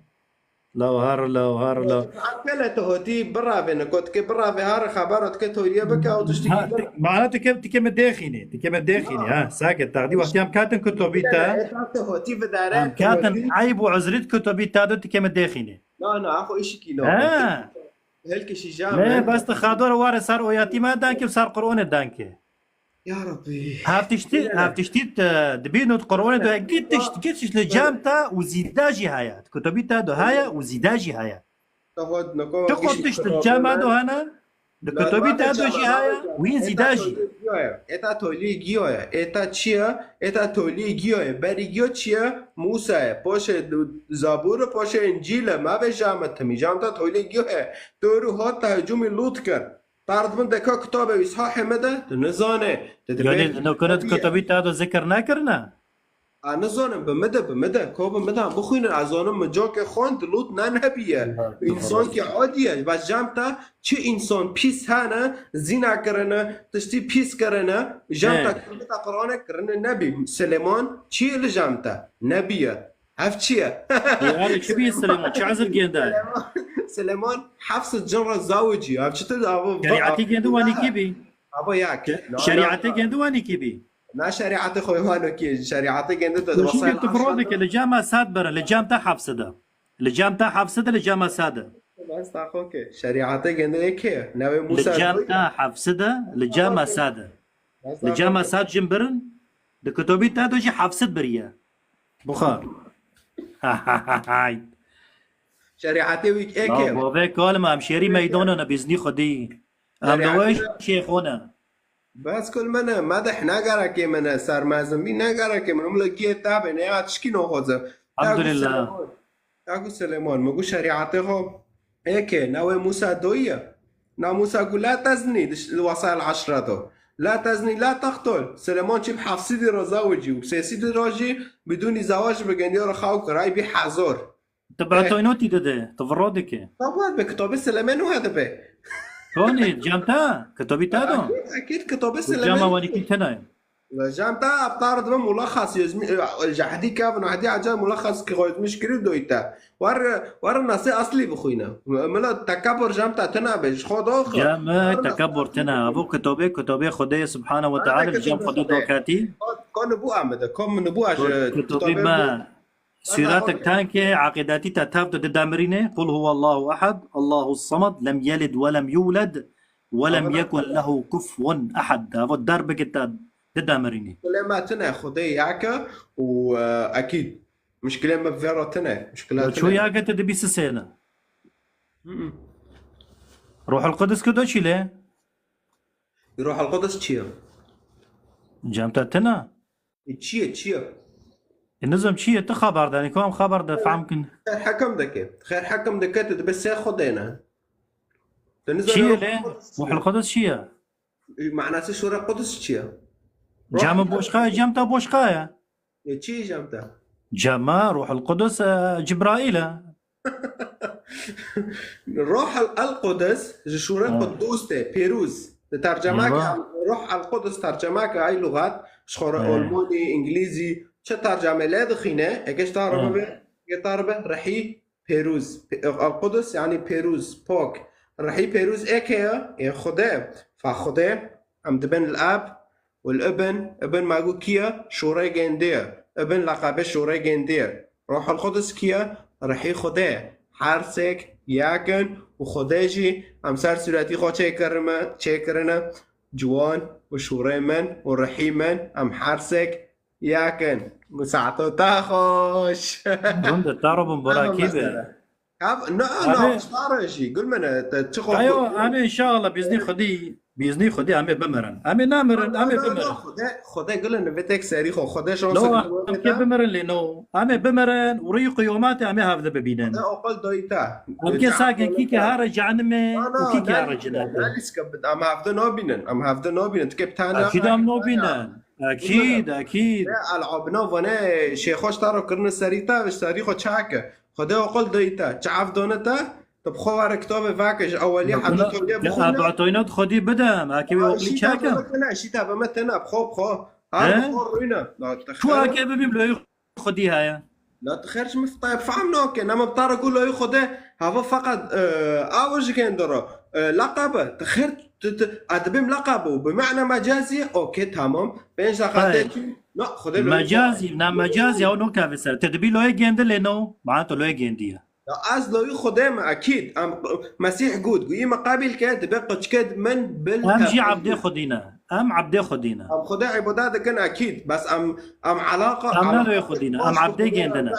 Law har law har law. Kele tu hotî biravê ne, kot ke biravê har xebera tu ke toriye bike ew tiştî Ha, kî ti- mana tu ke tu ke me dexîne, tu ke me dexîne ha. Sake taxdî wextî em katin kutobî te. Eta tu hotî vidare. Em katin eyb û uzrît kutobî te do tu ke me dexîne. Na na, axo işikî no. Ha. Helke şîja Ne, me. bas tu xador ware sar oyatî me danke sar Qur'one danke. Ya Rabbi. Hevtiştî, hevtiştî te dibîn û Qur'onê do gît tişt, gît tişt li cem te û zîda jî heye. Kutubî te do heye û zîda jî heye. Taxo noko Tu xwe tişt li cem do hene, li kutubî te do jî heye û hîn zîda jî. Eta tolî giyo ye. Eta çi ye? Eta tolî giyo ye. Berî giyo çi ye? Musa ye. Poşê Zabûr, poşê Încîl e. Ma vê jame timî. Jam te tolî giyo ye. Toru hat te hecûmî Lût kir. Tard min deka kitabê Îshahê me de, tu nizane. Tu dibê Yanî li nokune di kitabî te de zikir nekirine? A nizanim, bi min de, bi min de, ko bi min de, bixwînin, ez zanim min cokê xwend, Lût ne nebiye. Însankî adî ye. Ve jam te çi însan pîs hene, zîna kirine, tiştî pîs kirine, jam te kirine te Qur'ane kirine nebî. Silêman çi ye li jam te? Nebiye. Ev çi ye? Yarê çi bî Silêman? Çi ezir gênde? Silêman heft sed cin re zawicî. Ev çi tu davo? Şerîetê gêndi wanî kî bî? Abo yak. Şerîetê gêndi wanî kî bî? Na şerîetê xwe wano kî? Şerîetê gêndi tu Şikir tu firode ke li cem me sed birin, li cem te heft sed e. Li cem te heft sed e, li cem me sed e. Bas ta xo ke. Şerîetê gêndi ê kê? Navê Li Musa. cem te heft sed e, li cem me sed e. Li cem me sed jin birin, di kutobî te de jî heft sed biriye. Buxa. Hay. Şerîetê wî ê Ya kê? bavê kalma em şêrî meydana ne biznî xwedî. Em de Şerîetê we şêxo ne. Bes kul mene, medih ne gerekê mene, sermezin bî ne gerekê mene. Mila giyê tabê ne ya tişkî noxoze. Elhamdulillah. Yaku Silêman, mi gu şerîetê xo ê kê, navê Musa doyî ye. Na Musa gu la teznî, di wasayel eşre do. La teznî, la teqtol. Silêman çî bi heft sedî re zawicî û bi sê sedî re jî bidûnî zewac bi gendiyo re xew kir. Ay bî hezor. Tu bi etoynotî dide, tu viro dike. Tabû bi kitabê Silêmê nû hedibe. Tonî, cem ta, kitabî ta do. Ekîd, ekîd kitabê Cema Silêmê. wanî kî tena ye. Cem ta aptar dibe mulaxas yazmi, e, jahdi kav nahdi aca mulaxas ki yazmiş kiri doyta. War, war nasê aslî bixwîne. Mila tekebur cem ta tena be, ji xwe doxi. Cem, e, tekebur tena. Bu kitabê, kitabê Xwedê Subhanahu ve Teala, li cem Xwedê dokatî. Kon bu amede, kon min bu aje. Kitabê me. Sûretek tankê eqîdetî te tev de didemirîne. Qul huwallahu ehad, Allahu samad, lem yelid ve lem yulad, ve lem yekun lehu kufuwen ehad. Ava der bike te didemirîne. Muşkilê me tine, Xwedê yek e û, e, ekîd. Muşkilê me vê re tine. Muşkila Ço yek e te dibî sisêne. Ruhul Qudus ki do çî lê? Ruhul Qudus çi ye? Cem te tine? E, çi ye, çi ye? E, nizam çi ye? Tu xeber danî, ku em xeber de fehm kin. Xêr hekim dike. Xêr hekim dike, tu dibe sê Xwedê ne. Tu nizam Çi ye lê? Ruhul Qudus çi ye? Manası şûre Qudus çi ye? Cem boşqa ye, cem te boşqa ye. E, çi ye cem te? Cema Ruhul Qudus, e, Cibraîl e. Ruh el Qudus, ji şûre Qudus te, pêrûz. Di tercemeke Ruh el Qudus tercemeke ay lugat, ji xwe re Olmonî, Îngilîzî, çi terceme lê dixîne, eke ji te re bibe, eke te re bibe, rihî pêrûz. Pê-, el Qudus yani pêrûz, pok. Rihî pêrûz ê kê ye? Ê Xwedê. Fa Xwedê, em dibin el Ab, û li Ibn, Ibn ma got kî ye? Şûrê gêndê ye. Ibn leqebê şûrê gêndê ye. Ruhul Qudus kî ye? Rihî Xwedê. Her sêk yek in û Xwedê jî em ser sûretî xwe çêkirime, çêkirine. Ciwan û şûrê min û rihî min em her sêk yek in. Û saeto te xweş. Hûn de te re bin borakî be. Ev, na, na, star jî, gul mene, te çi xwe. Ayo, em ê inşallah biznî Xwedî, biznî Xwedî em ê bimirin. Em ê namirin, em ê bimirin. Xwedê, Xwedê gul in, vê tek serî xwe, Xwedê şans. No, em kê bimirin lê no. Em ê bimirin û rûyê qiyometê em ê hevde bibînin. Xwedê oqil doyî te. Em kê sakin kî ke here cehenimê û kî ke here cenetê. Em hevde nabînin, em hevde nabînin. Tu kê bi tane. Kî de em nabînin. Ekîd, ekîd. Vê elabina vane şêxo ji te re kirine serî te, ji serî xwe çak e. Xwedê aqil dayî te, çi ev dane te, tu bi xwe were kitabê veke ji ewelî heta tolê bixwîne. Ebatayna xwedî bidim, eke wê aqilî çak e. Şî te bi me tene, bi xwe, bi xwe. Her bi xwe rûne. Tu eke bibîm loyî xwedî heye. La tu xêr ji min fetayê fehm nake. Nema bi te re ku loyî xwedê hava feqet, e, aw ji gêndiro. E, leqebe. Tu xêr, tu, tu, a dibêm leqebe û bi mena mecazî, okey, tamam. Pênc deqa tê çû. Na, xwedê loyî xwedê. Mecazî, na mecazî, ew nokeve ser. Te dibî loyê gêndi lê no. Mana tu loyê gêndiye. Ya ez loyî xwedê me, ekîd. Em, Mesîh got, got, me qebîl ke, dibe qeçke min bil. Em jî ebdê xwedî ne. Em ebdê xwedî ne. Em xwedê îbada dikin, ekîd. Bes em, em alaqa, em ne loyê xwedî ne. Em ebdê gêndine.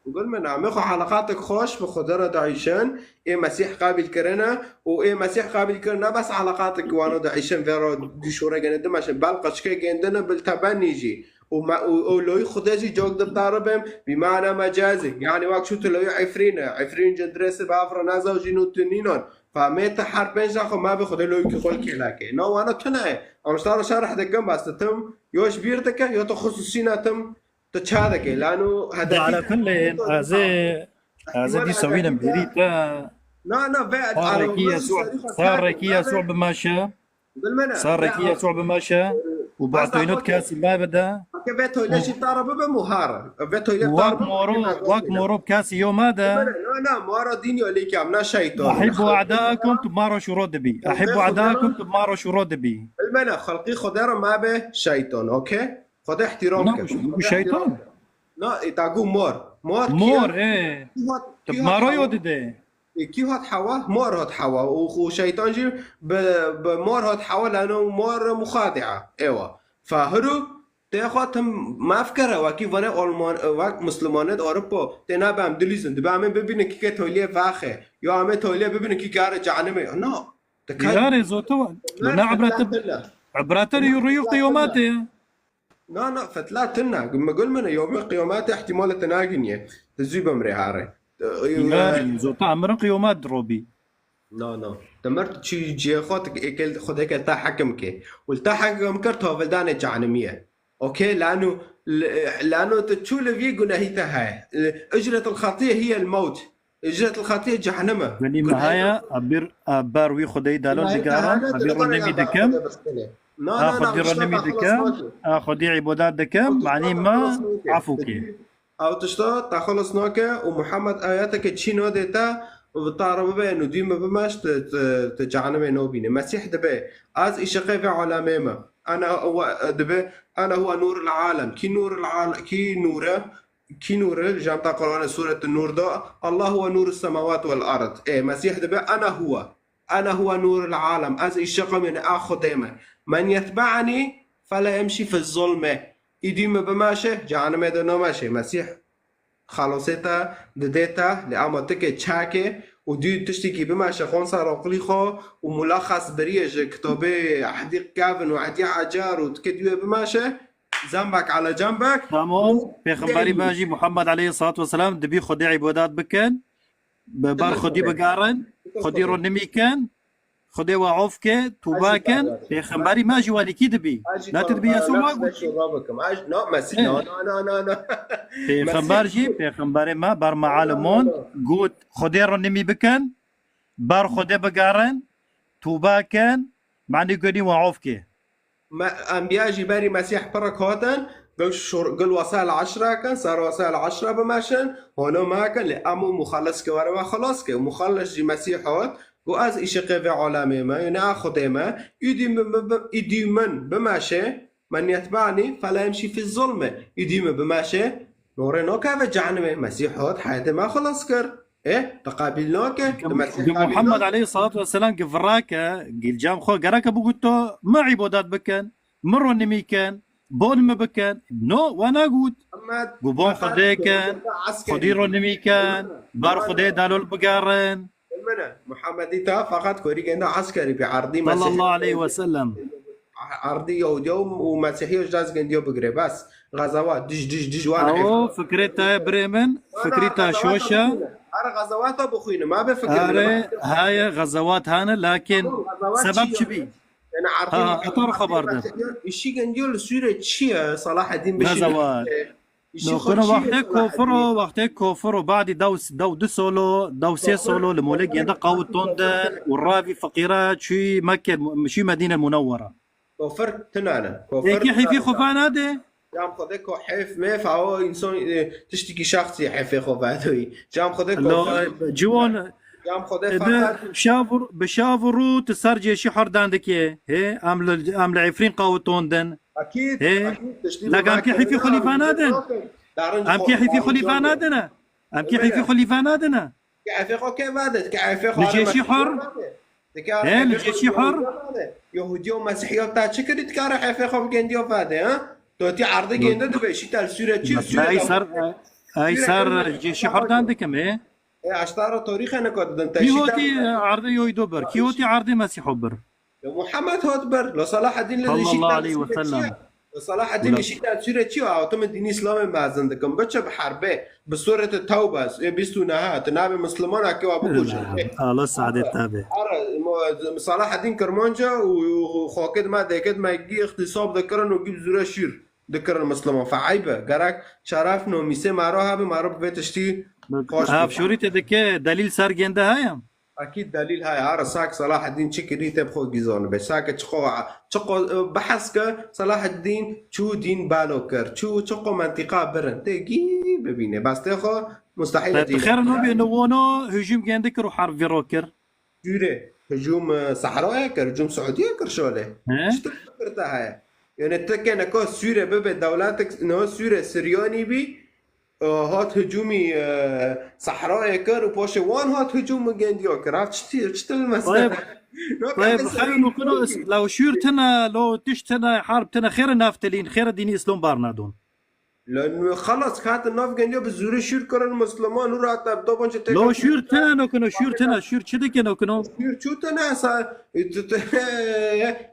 Gul min, em xwe elaqatek xweş bi Xwedê re diîşin, ê Mesîh qebîl kirine û ê Mesîh qebîl kirine, bes elaqatek wana diîşin, vê re duşore gene dimeşin, bel qeçke gêndine, bil tebenî jî. Û me, û, û loyî Xwedê jî cok di taribim, bi mana mecazî. Yani wek şu tu loyî Efrîn e, Efrîn cindresi bavra naza jî nû tu nînon. Fa mê te her pênc xwe me bi Xwedê loyî ki xol kêlake. Na wana tune ye. Em ji te re şerh dikim, bes tu tim, yo ji bîr dike, yo tu xusûsî ne tim, tu ça dike. Lano hedefî. Ala kullê, ez ê, ez ê dîsa wînim bêrî te. Na, na, ve. Sarekî Yesû, sarekî Yesû bimeşe. Sarekî Yesû bimeşe û batînot kesî me bide. Ke ve toyle jî tara bibe muhar. Ve toyle tar. Wek moro, wek moro kesî yo me de. Na, na, mara dîn yo lêkam, na şeytan. Ahibbu a'daakum, tu maro şuro dibî. Ahibbu a'daakum, tu maro şuro dibî. Bilmene, xelqî Xwedê re me be şeytan, okey? Xwedê ihtiram ke. Bu şeytan. Na, e, ta gu mor. Mor, mor, e. Tu maro yo dide. Kî hat hewa? Mor hat hewa. Û, û şeytan jî bi, bi mor hat hewa, lano mor muxadia. Ewa. Fahiru tê xwe tim maf kere, wekî vane Alman, wek Muslimanê di Ewropa, tê nabe em dilîzin. Dibe em ê bibînin kî ke toliyê vaxe. Ya em ê toliyê bibînin kî gare cehenimê. No. Yarê zotu. Ne ibrete. Ibrete rûyû qiyometê. Na, na, fetla tune. Me gul min e, yomê qiyometê ihtimale te naginiye. Tu zû bimrê hare. Yarî, zota emirin qiyomet robî. Na, na. Te mir tu çi cihê xwe, tu êkel Xwedê ke te hekim ke. Û te hekim kir, tu havildanê cehenimî ye. Okey, lano, lano tu çû li vî gunehî te heye. Icretul xatiye hiye el mewt. Ücretul xatiye cehennem e. Welî me heye, a bir, a ber wî Xwedê dalol digaran, a bir rûnemî dikim. A Xwedî rûnemî dikim, a Xwedî îbadet dikim, manî me efû kê. Ew tişta te xelas nake û Muhammed ayeteke çî nadê te û bi te re bibe, û dî me bimeş, tu, tu, tu cehennemê nabîne. Mesîh dibe, ez îşiqê vê alemê me. Ana huwa, dibe, ana huwa nûrul alem. Kî nûrul alem, kî nûr e? Kî nûr e? Janta Qur'anê Sûretun Nûr de, Allahu ve nûrus semawat vel ard. Ê, Mesîh dibe, "Ena huwe. Ena huwe nûrul alem." Ez îşiqim, yani a Xwedê me. "Men yetbe'ni fela yemşî fi zulme." Îdî me bimeşe, cehennemê de nameşe. Mesîh xelasê te didê te, lê ama tu ke çekê û dû tiştekî bimeşe, xon ser aqilî xwe û mulaxas biriye ji kitabê Ehdî Kevin û Ehdî Ecar û tu ke dûye bimeşe, Cembek ala cembek. Tamam. Pêxemberî me jî Muhammed aleyhissalatu vesselam dibî Xwedê îbadet bikin. Bi ber Xwedî bigerin. Xwedî ro nimîkin. Xwedê we of ke, tûbe kin. Pêxemberî me jî welîkî dibî. Ne tu dibî Yesû me got. Na, Mesîh, na, na, na, na, na. Pêxember jî, pêxemberê me ber me alimon got, Xwedê ro nimî bikin. Ber Xwedê bigerin. Tûbe kin. Manî gunî we of ke. Me, enbiya jî berî Mesîh pirek hatin, gul şur-, gul wesel eşre kin, ser wesel eşre bimeşin, holo me kin, lê em û muxellis ke were we xelas ke. Muxellis jî Mesîh hat, got, "Ez îşiqê vê alemê me, ne a Xwedê me, îdî min, min, min, îdî min bimeşe, men yetbe'ni fela yemşî fî zulme." Îdî min bimeşe, norê nakeve cehennemê. Mesîh hat, heyetê me xelas kir. Ê, te qebîl nake? Di Mesîh qebîl nake? Muhammed aleyhissalatu vesselam gi virake, gilcam xwe gereke bigûto, mi îbadet bikin, mi ronimî kin, bon mi bikin. No, we negût. Gu bon Xwedê kin, Xwedî ronimî kin, ber Xwedê dalol bigerin. Muhammedî ta feqet korî genda eskerî bi erdî Mesîh. Sallallahu aleyhi ve sellem. Erdî Yahudiya û, û Mesîhiya ji dest gendiya bigire. Bes. Xezewat. Dij, dij, dij, wan. Ew fikrê te ye birê min. Fikrê te şoş e. Her xezewata bixwîne. Ma be fikir. Erê, heye xezewat hene, lakin sebeb çi bî? Yani artık Ha, ha, etar xebar de. Işi gendiyo li Sûre çi ye? Salaheddin Beşir. Nezawa. Işi No, xo kono çi ye wextê Salaheddin? Kofiro, wextê kofiro, badî dew, dew du solo, dew sê solo, li molê gende qawit ton de, û ravî feqîra çûyî Mekke, çûyî Medîne Munewwera. Kofir tinane. Kofir Êkî hîfî xwe va nade? Cam xwe de ko hêf mêf, awo insan, e, tiştikî şexsî hêfê xwe vedoyî. Cam xwe de Lo, kofir. Ciwan, Cam xwe de e, fakat bi şav û, bi şav û rû tu ser cêşî hor dan dike. Hê, em li, em li Efrîn qawit ton din. Akîd, Hê, akîd, tiştî lek em kê hîfî xwe lîva nadin? Em kê hîfî xwe lîva nadine? Em kê hîfî xwe lîva nadine? Ke efê xwe ke vade, ke efê xwe Li cêşî hor? He, li cêşî hor? Yahudî û Mesîhiya ta çi kirî dikare efê xwe bigendiyo vade, ha? To tî erdê gende dibe, şî tel sûre çi, sûre Ay sar, ay sar cêşî hor dan dikim, e? E, aştara tarîxe neka didin, te Kî şî hotî tel erdê yoy do bir? Kî hotî erdê Mesîho bir? Ya Muhammed hat ber. La Salahaddin li Sallallahu şî aleyhi ve sellem. La Salahaddin li şî tefsîre çi ya? Tu min dînî Îslamê mezin dikim. Biçe bi herbê. Bi surete Tewbe. E, bîst û neh. Tu nabê Misliman a ke wa bikuşe. Allah saadet tabi. Ara, mo-, Salahaddin Kirmanca û, û xokê dima dekê dima gî îxtîsab dikirin û gî bi zûre şîr dikirin Misliman. Fe eyb e. Gerek şeref nomîsê mero hebî, mero bi vê tiştî xweş Ev bî. Şûrî te dike delîl ser gende heye? Akîd delîl heye. Ara sak Salahaddin çi kirî te bi xwe gîzanibe. Sake çiqo, çiqo, e, behs ke Salahaddin çû dîn balo kir. Çû, çiqo mentîqa birin. Te gî bibîne. Bes te xwe mustahîl e Te dîn. Xêr nabê ne wano hücum gende kir û harb vîro kir. Sûrê. Hücum, e, Sehroyê kir, hücum Siûdiyê kir şolê. He? Çi tu kir te heye? Yani te ke neko Sûrê bibe dewletek, no Sûrê Siryanî bî, e, hat hücumî, e, Sehroyê kir û poşê wan hat hücum û gendiyo kir. Ev çi, çi til mesele? Tayeb, Yok, Tayeb, mesela xeyrê nokino is-, la şûr tine, lo tiş tine, harb tine, xêre naftelîn, xêre dînî Îslam bar nadon. Lan xelas, hatin nav gendiya bi zûrê şûr kirin Misliman û rate bi dobanca têkil Lo şûr tine nokino, şûr tine, şûr çi dike nokino? Şûr çû tine sa, tu, tu,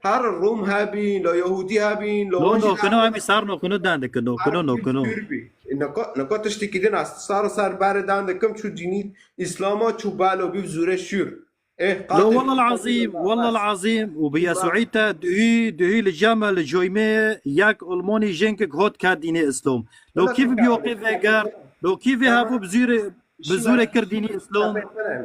her Rum hebîn, la Yahudî hebîn, la Lo wajî nokino, hebîn. Em sar nokino dan dike, nokino, Her nokino. Şûr bî. Neka, neka tiştekî din ez sar sar berê dan dikim, çû dînî Îslama, çû balo bî bi zûrê şûr. Eh, Lo qatil. Wallal azîm, wallal azîm. Û bi Yesûî te duhî, duhî li cem li coymê yek Almanî jenkek hot ka dînê Îslam. Lo kî bi biyoqê veger, lo kî vê hevû bi zûrê, bi zûrê kir dînî Îslam.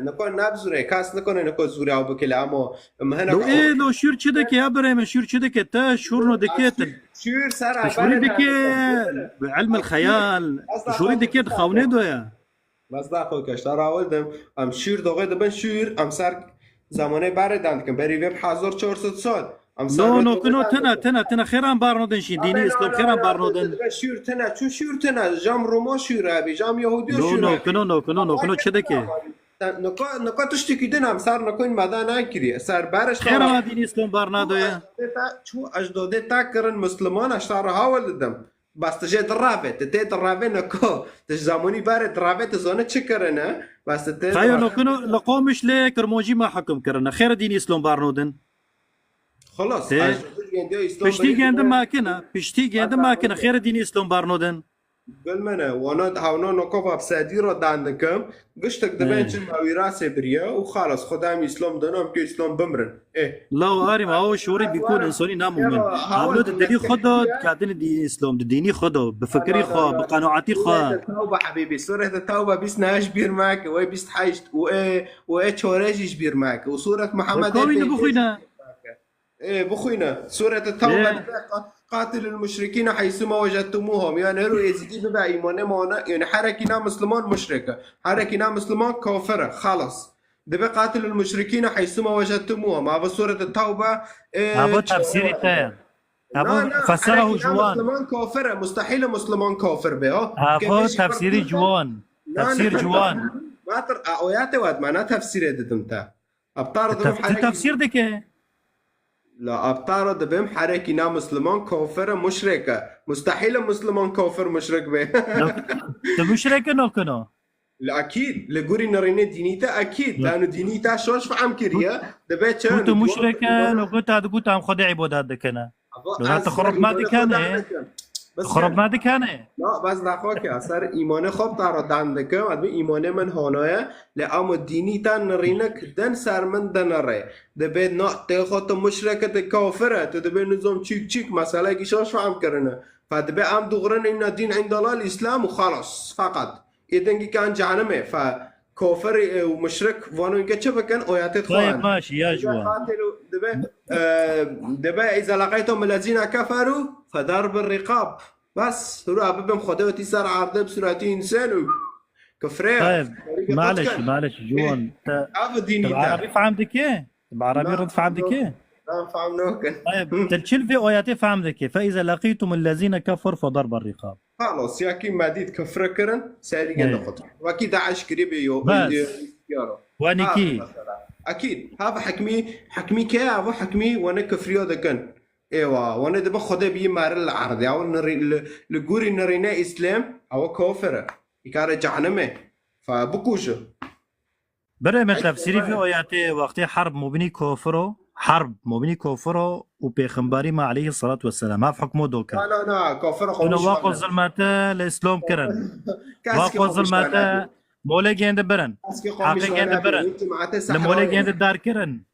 Niko ne bi zûrê, kas nikone niko zûrê ew bikile, ama em hene Lo ê, lo şûr çi dike, ya birê min şûr çi dike, te şûrno dike te. Şûr ser Te şûrî dike, bi ilmil xeyal. Şûrî dike, di xewnê do ya. Bes da xwe keşta rawil dim. Em şûr doxê dibin şûr, em ser zamanê berê dan dikin. Berî vê bi hezar çar sed sal. Em ser No, vê no, doxê kino dan tena, dikin. Tena, tena, xêran barno din şî. Dînî Abe, Îslam abe, xêran abe, barno din. Dibe şûr tena, çû şûr tena. Jam Roma şûr abi, jam Yahudî No, şûr no, abi. Kino, no, kino, no, kino, çi dike? Te, nika, nika tiştekî din em ser nikoyn me da nekiriye. Ser berê Xêra dînî Îslam barna do ye. Çû ejdodê te kirin Misliman, ez te re hawil didim. Bas tu jê dirave, tu tê dirave niko. Tu ji zamonî berê dirave, tu zane çi kirine? Bas tu tê Xeyo dirave. Nokino li Qomişlê Kirmancî me hekum kirine. Xêr dînî Îslam barno din. Xelas, Tê. Ez ji gendiya Îslam Piştî berî gendim bûme. Makine, piştî gendim Hatta makine. Xêr dînî Îslam barno din. Gul mene, wana hawna noko va sedî ra dan dikim. Giştek dibe He. Çi ma wîrasê biriye û xalas, Xwedayê Îslam dana em ke Îslam bimrin. Eh. Law arî ma o şorî bîkun insonî namumin. Hawlo di dilî xwe de kadinî dî Îslam, di dînî xwe de, bi fikirî xwe, bi qenoatî xwe. Sûrete Tewbe hebîbî, Sûrete Tewbe bîst û neh ji bîr meke, wê bîst heşt û ê, û ê çore jî ji bîr meke. Û Sûret Muhammed Kawî ê ne bixwîne. Ê, bixwîne. Sûrete Tewbe Ê. dibe, qa-, "Qatilul muşrikîne heysûma wecettumuhum." Yani her êzidî bibe îmanê mane, yani herekî na Misliman muşrik e. Herekî na Misliman kafir e. Xalas. Dibe "Qatilul muşrikîne heysûma wecettumuhum." Ava Sûrete Tewbe, ê, Ava çar tefsîrî te ye. Ava Na, na, fesera herekî na Ciwan. Misliman kafir e. Mustehîl e Misliman kafir be, ha. Ava Kemî tefsîrî Ciwan. Na, Tefsîr na, Ciwan. Matir, a, oyate wad, ma na tefsîrê didim te. Abtar Tef-, tu tefsîr dike. La abtara dibim herekî na Misliman kafir e, muşrik e. Mustehîl e Misliman kafir muşrik be. No, tu muşrik e nokino. La akîd, li gorî nerînê dînî te akîd. No. Lano dînî te şaş fehm kiriye, dibe çend. Tu muşrik e, noko ta digot em Xwedê îbadet dikine. Ava No, ez tu xirop ma dikene. Bes Xirab ne dikene. Na, bes daxwa ke ser îmanê xwe tara dan dikim, ez bi îmanê min hanaye, lê ama dînî te nirînik din ser min dinire. Dibê na tê xwe tu muşrike, tu kafir e, tu dibê nizam çîk çîk, meselekî şaş fehm kirine. Fe dibê em dûxrin inna dîn indallah îslam û xelas. Feqet. Ê dengî kan cehenimê. Fe kafir, e, û muşrik vano inke çi bikin? Oyatê xwe Tayeb en. Baş, ya Dibe ciwan. Qatil û dibe, e, dibe, "Îza leqîtum lezîne keferû fe darbir rîqab." Bes, hûra bibim Xwedê wetî ser erdê bi sûretî însan û kifrê. Tayeb, Serî maleş, qet kin. Maleş, ciwan. Te, Ev dînî te te. Arabî fehm dike? Te arabî rind fehm dike? Na, fehm nakin. Tayeb, te çil vê oyatê fehm dike? "Fe îza leqîtum lezîne keferû fe darbir rîqab." Xalas, ya kî me dît kifre kirin, serî Ê. Gende xwe. Wekî DAIŞ kirî bê yo, Bes. Yaro. Wenî Ha, kî? Mesela. Ekîd. Hava hekmî, hekmî ke, hava hekmî wene kifriya dikin. Êwa, wene dibe Xwedê bî merin li erdê. Hava nirî-, li, li gurî nirîne Îslam, hava kafir e. Îkare cehenimê. Fe bikuje. Berê me Ey, tefsîrî vê vay. Oyatê wextê herb mubinî kofir o, herb mubinî kofir o û pêxembarî me aleyhi salatu vesselam. Hev hukmo doke. Na, na, na, kofir Tuna xwe waqo nişane. Zilmete li Îslam kirin. Kes Waqo ki xwe zilmete nişane. Molê gêndi birin. Kes ki xwe Haqê nişane gêndi abi. birin. Wî cemaatê Li molê sehra gêndi dar kirin.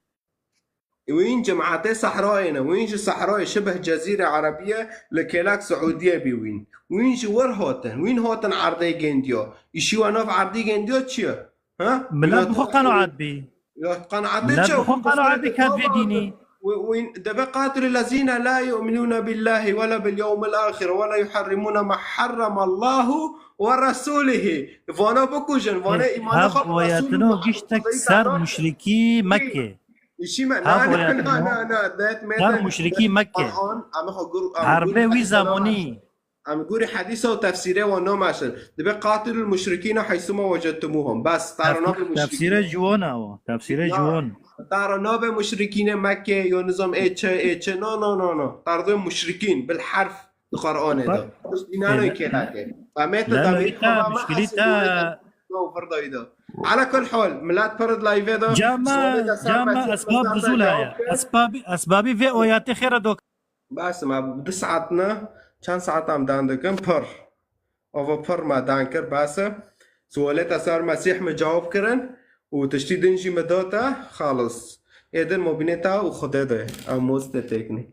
Wîn cemaetê sehrayê ne. Wîn ji sehrayê şibih cezîre erebiye li kêlek Siûdiye bî wîn. Wîn ji wir hatin. Wîn hatin erdê gêndiya. Îşî we nav erdî gêndiya çi ye? Ha? Milet bi xwe qenaet bî. Ya qenaetê Milet çi? bi xwe qenaet bî ket vê dînî. Wîn debe qatilû lezîne la yu'minûne billâhi ve le bil yewmil âxir ve le yuharrimûne ma harrama Allahu ve resûlihi. Vana bikujin. Vana Hev îmanê xwe bi Resûlullah giştek ser muşrikî Mekke. Îşî me, Hev na, na, na, na, na, that Ser matter. Muşrikî Mekke. Qur'an, em xwe gur-, em Herbê gur-, wî zemonî. Em gurî hedîsa û tefsîrê wan nameşin. Dibe qatilul muşrikîne haysuma wecedtumuhum. Bes, tara Tef-, nabe muşrikîne. Tefsîre ciwan e o. Tefsîre Ya, ciwan. Tara nabe muşrikîne Mekke, yo nizam ê çi, ê çi. No, no, no, no. Tardo muşrikîn, bil herf. Di Qur'anê de. Bak, Pişt dînanê e, kêlakê. Amê te Leno davêt îta xwe muşkilî hesibû te wê de. Yo, vir dayî de. Ala kul hal, milet pir di live de. Cama, Sualê de ser cama Mesîh esbab Mesîh dizûla cevap ya. Kir. Esbabî, esbabî vê oyatê xêre dok. Bes, ma du saet ne? Çend saet em dan dikin? Pir. Ava pir me dan kir, bes e. Sualê te ser Mesîh me cewab kirin û tiştî din jî me da te, xalis. Ê din mobînê te û Xwedê de. Em moz te têkinî.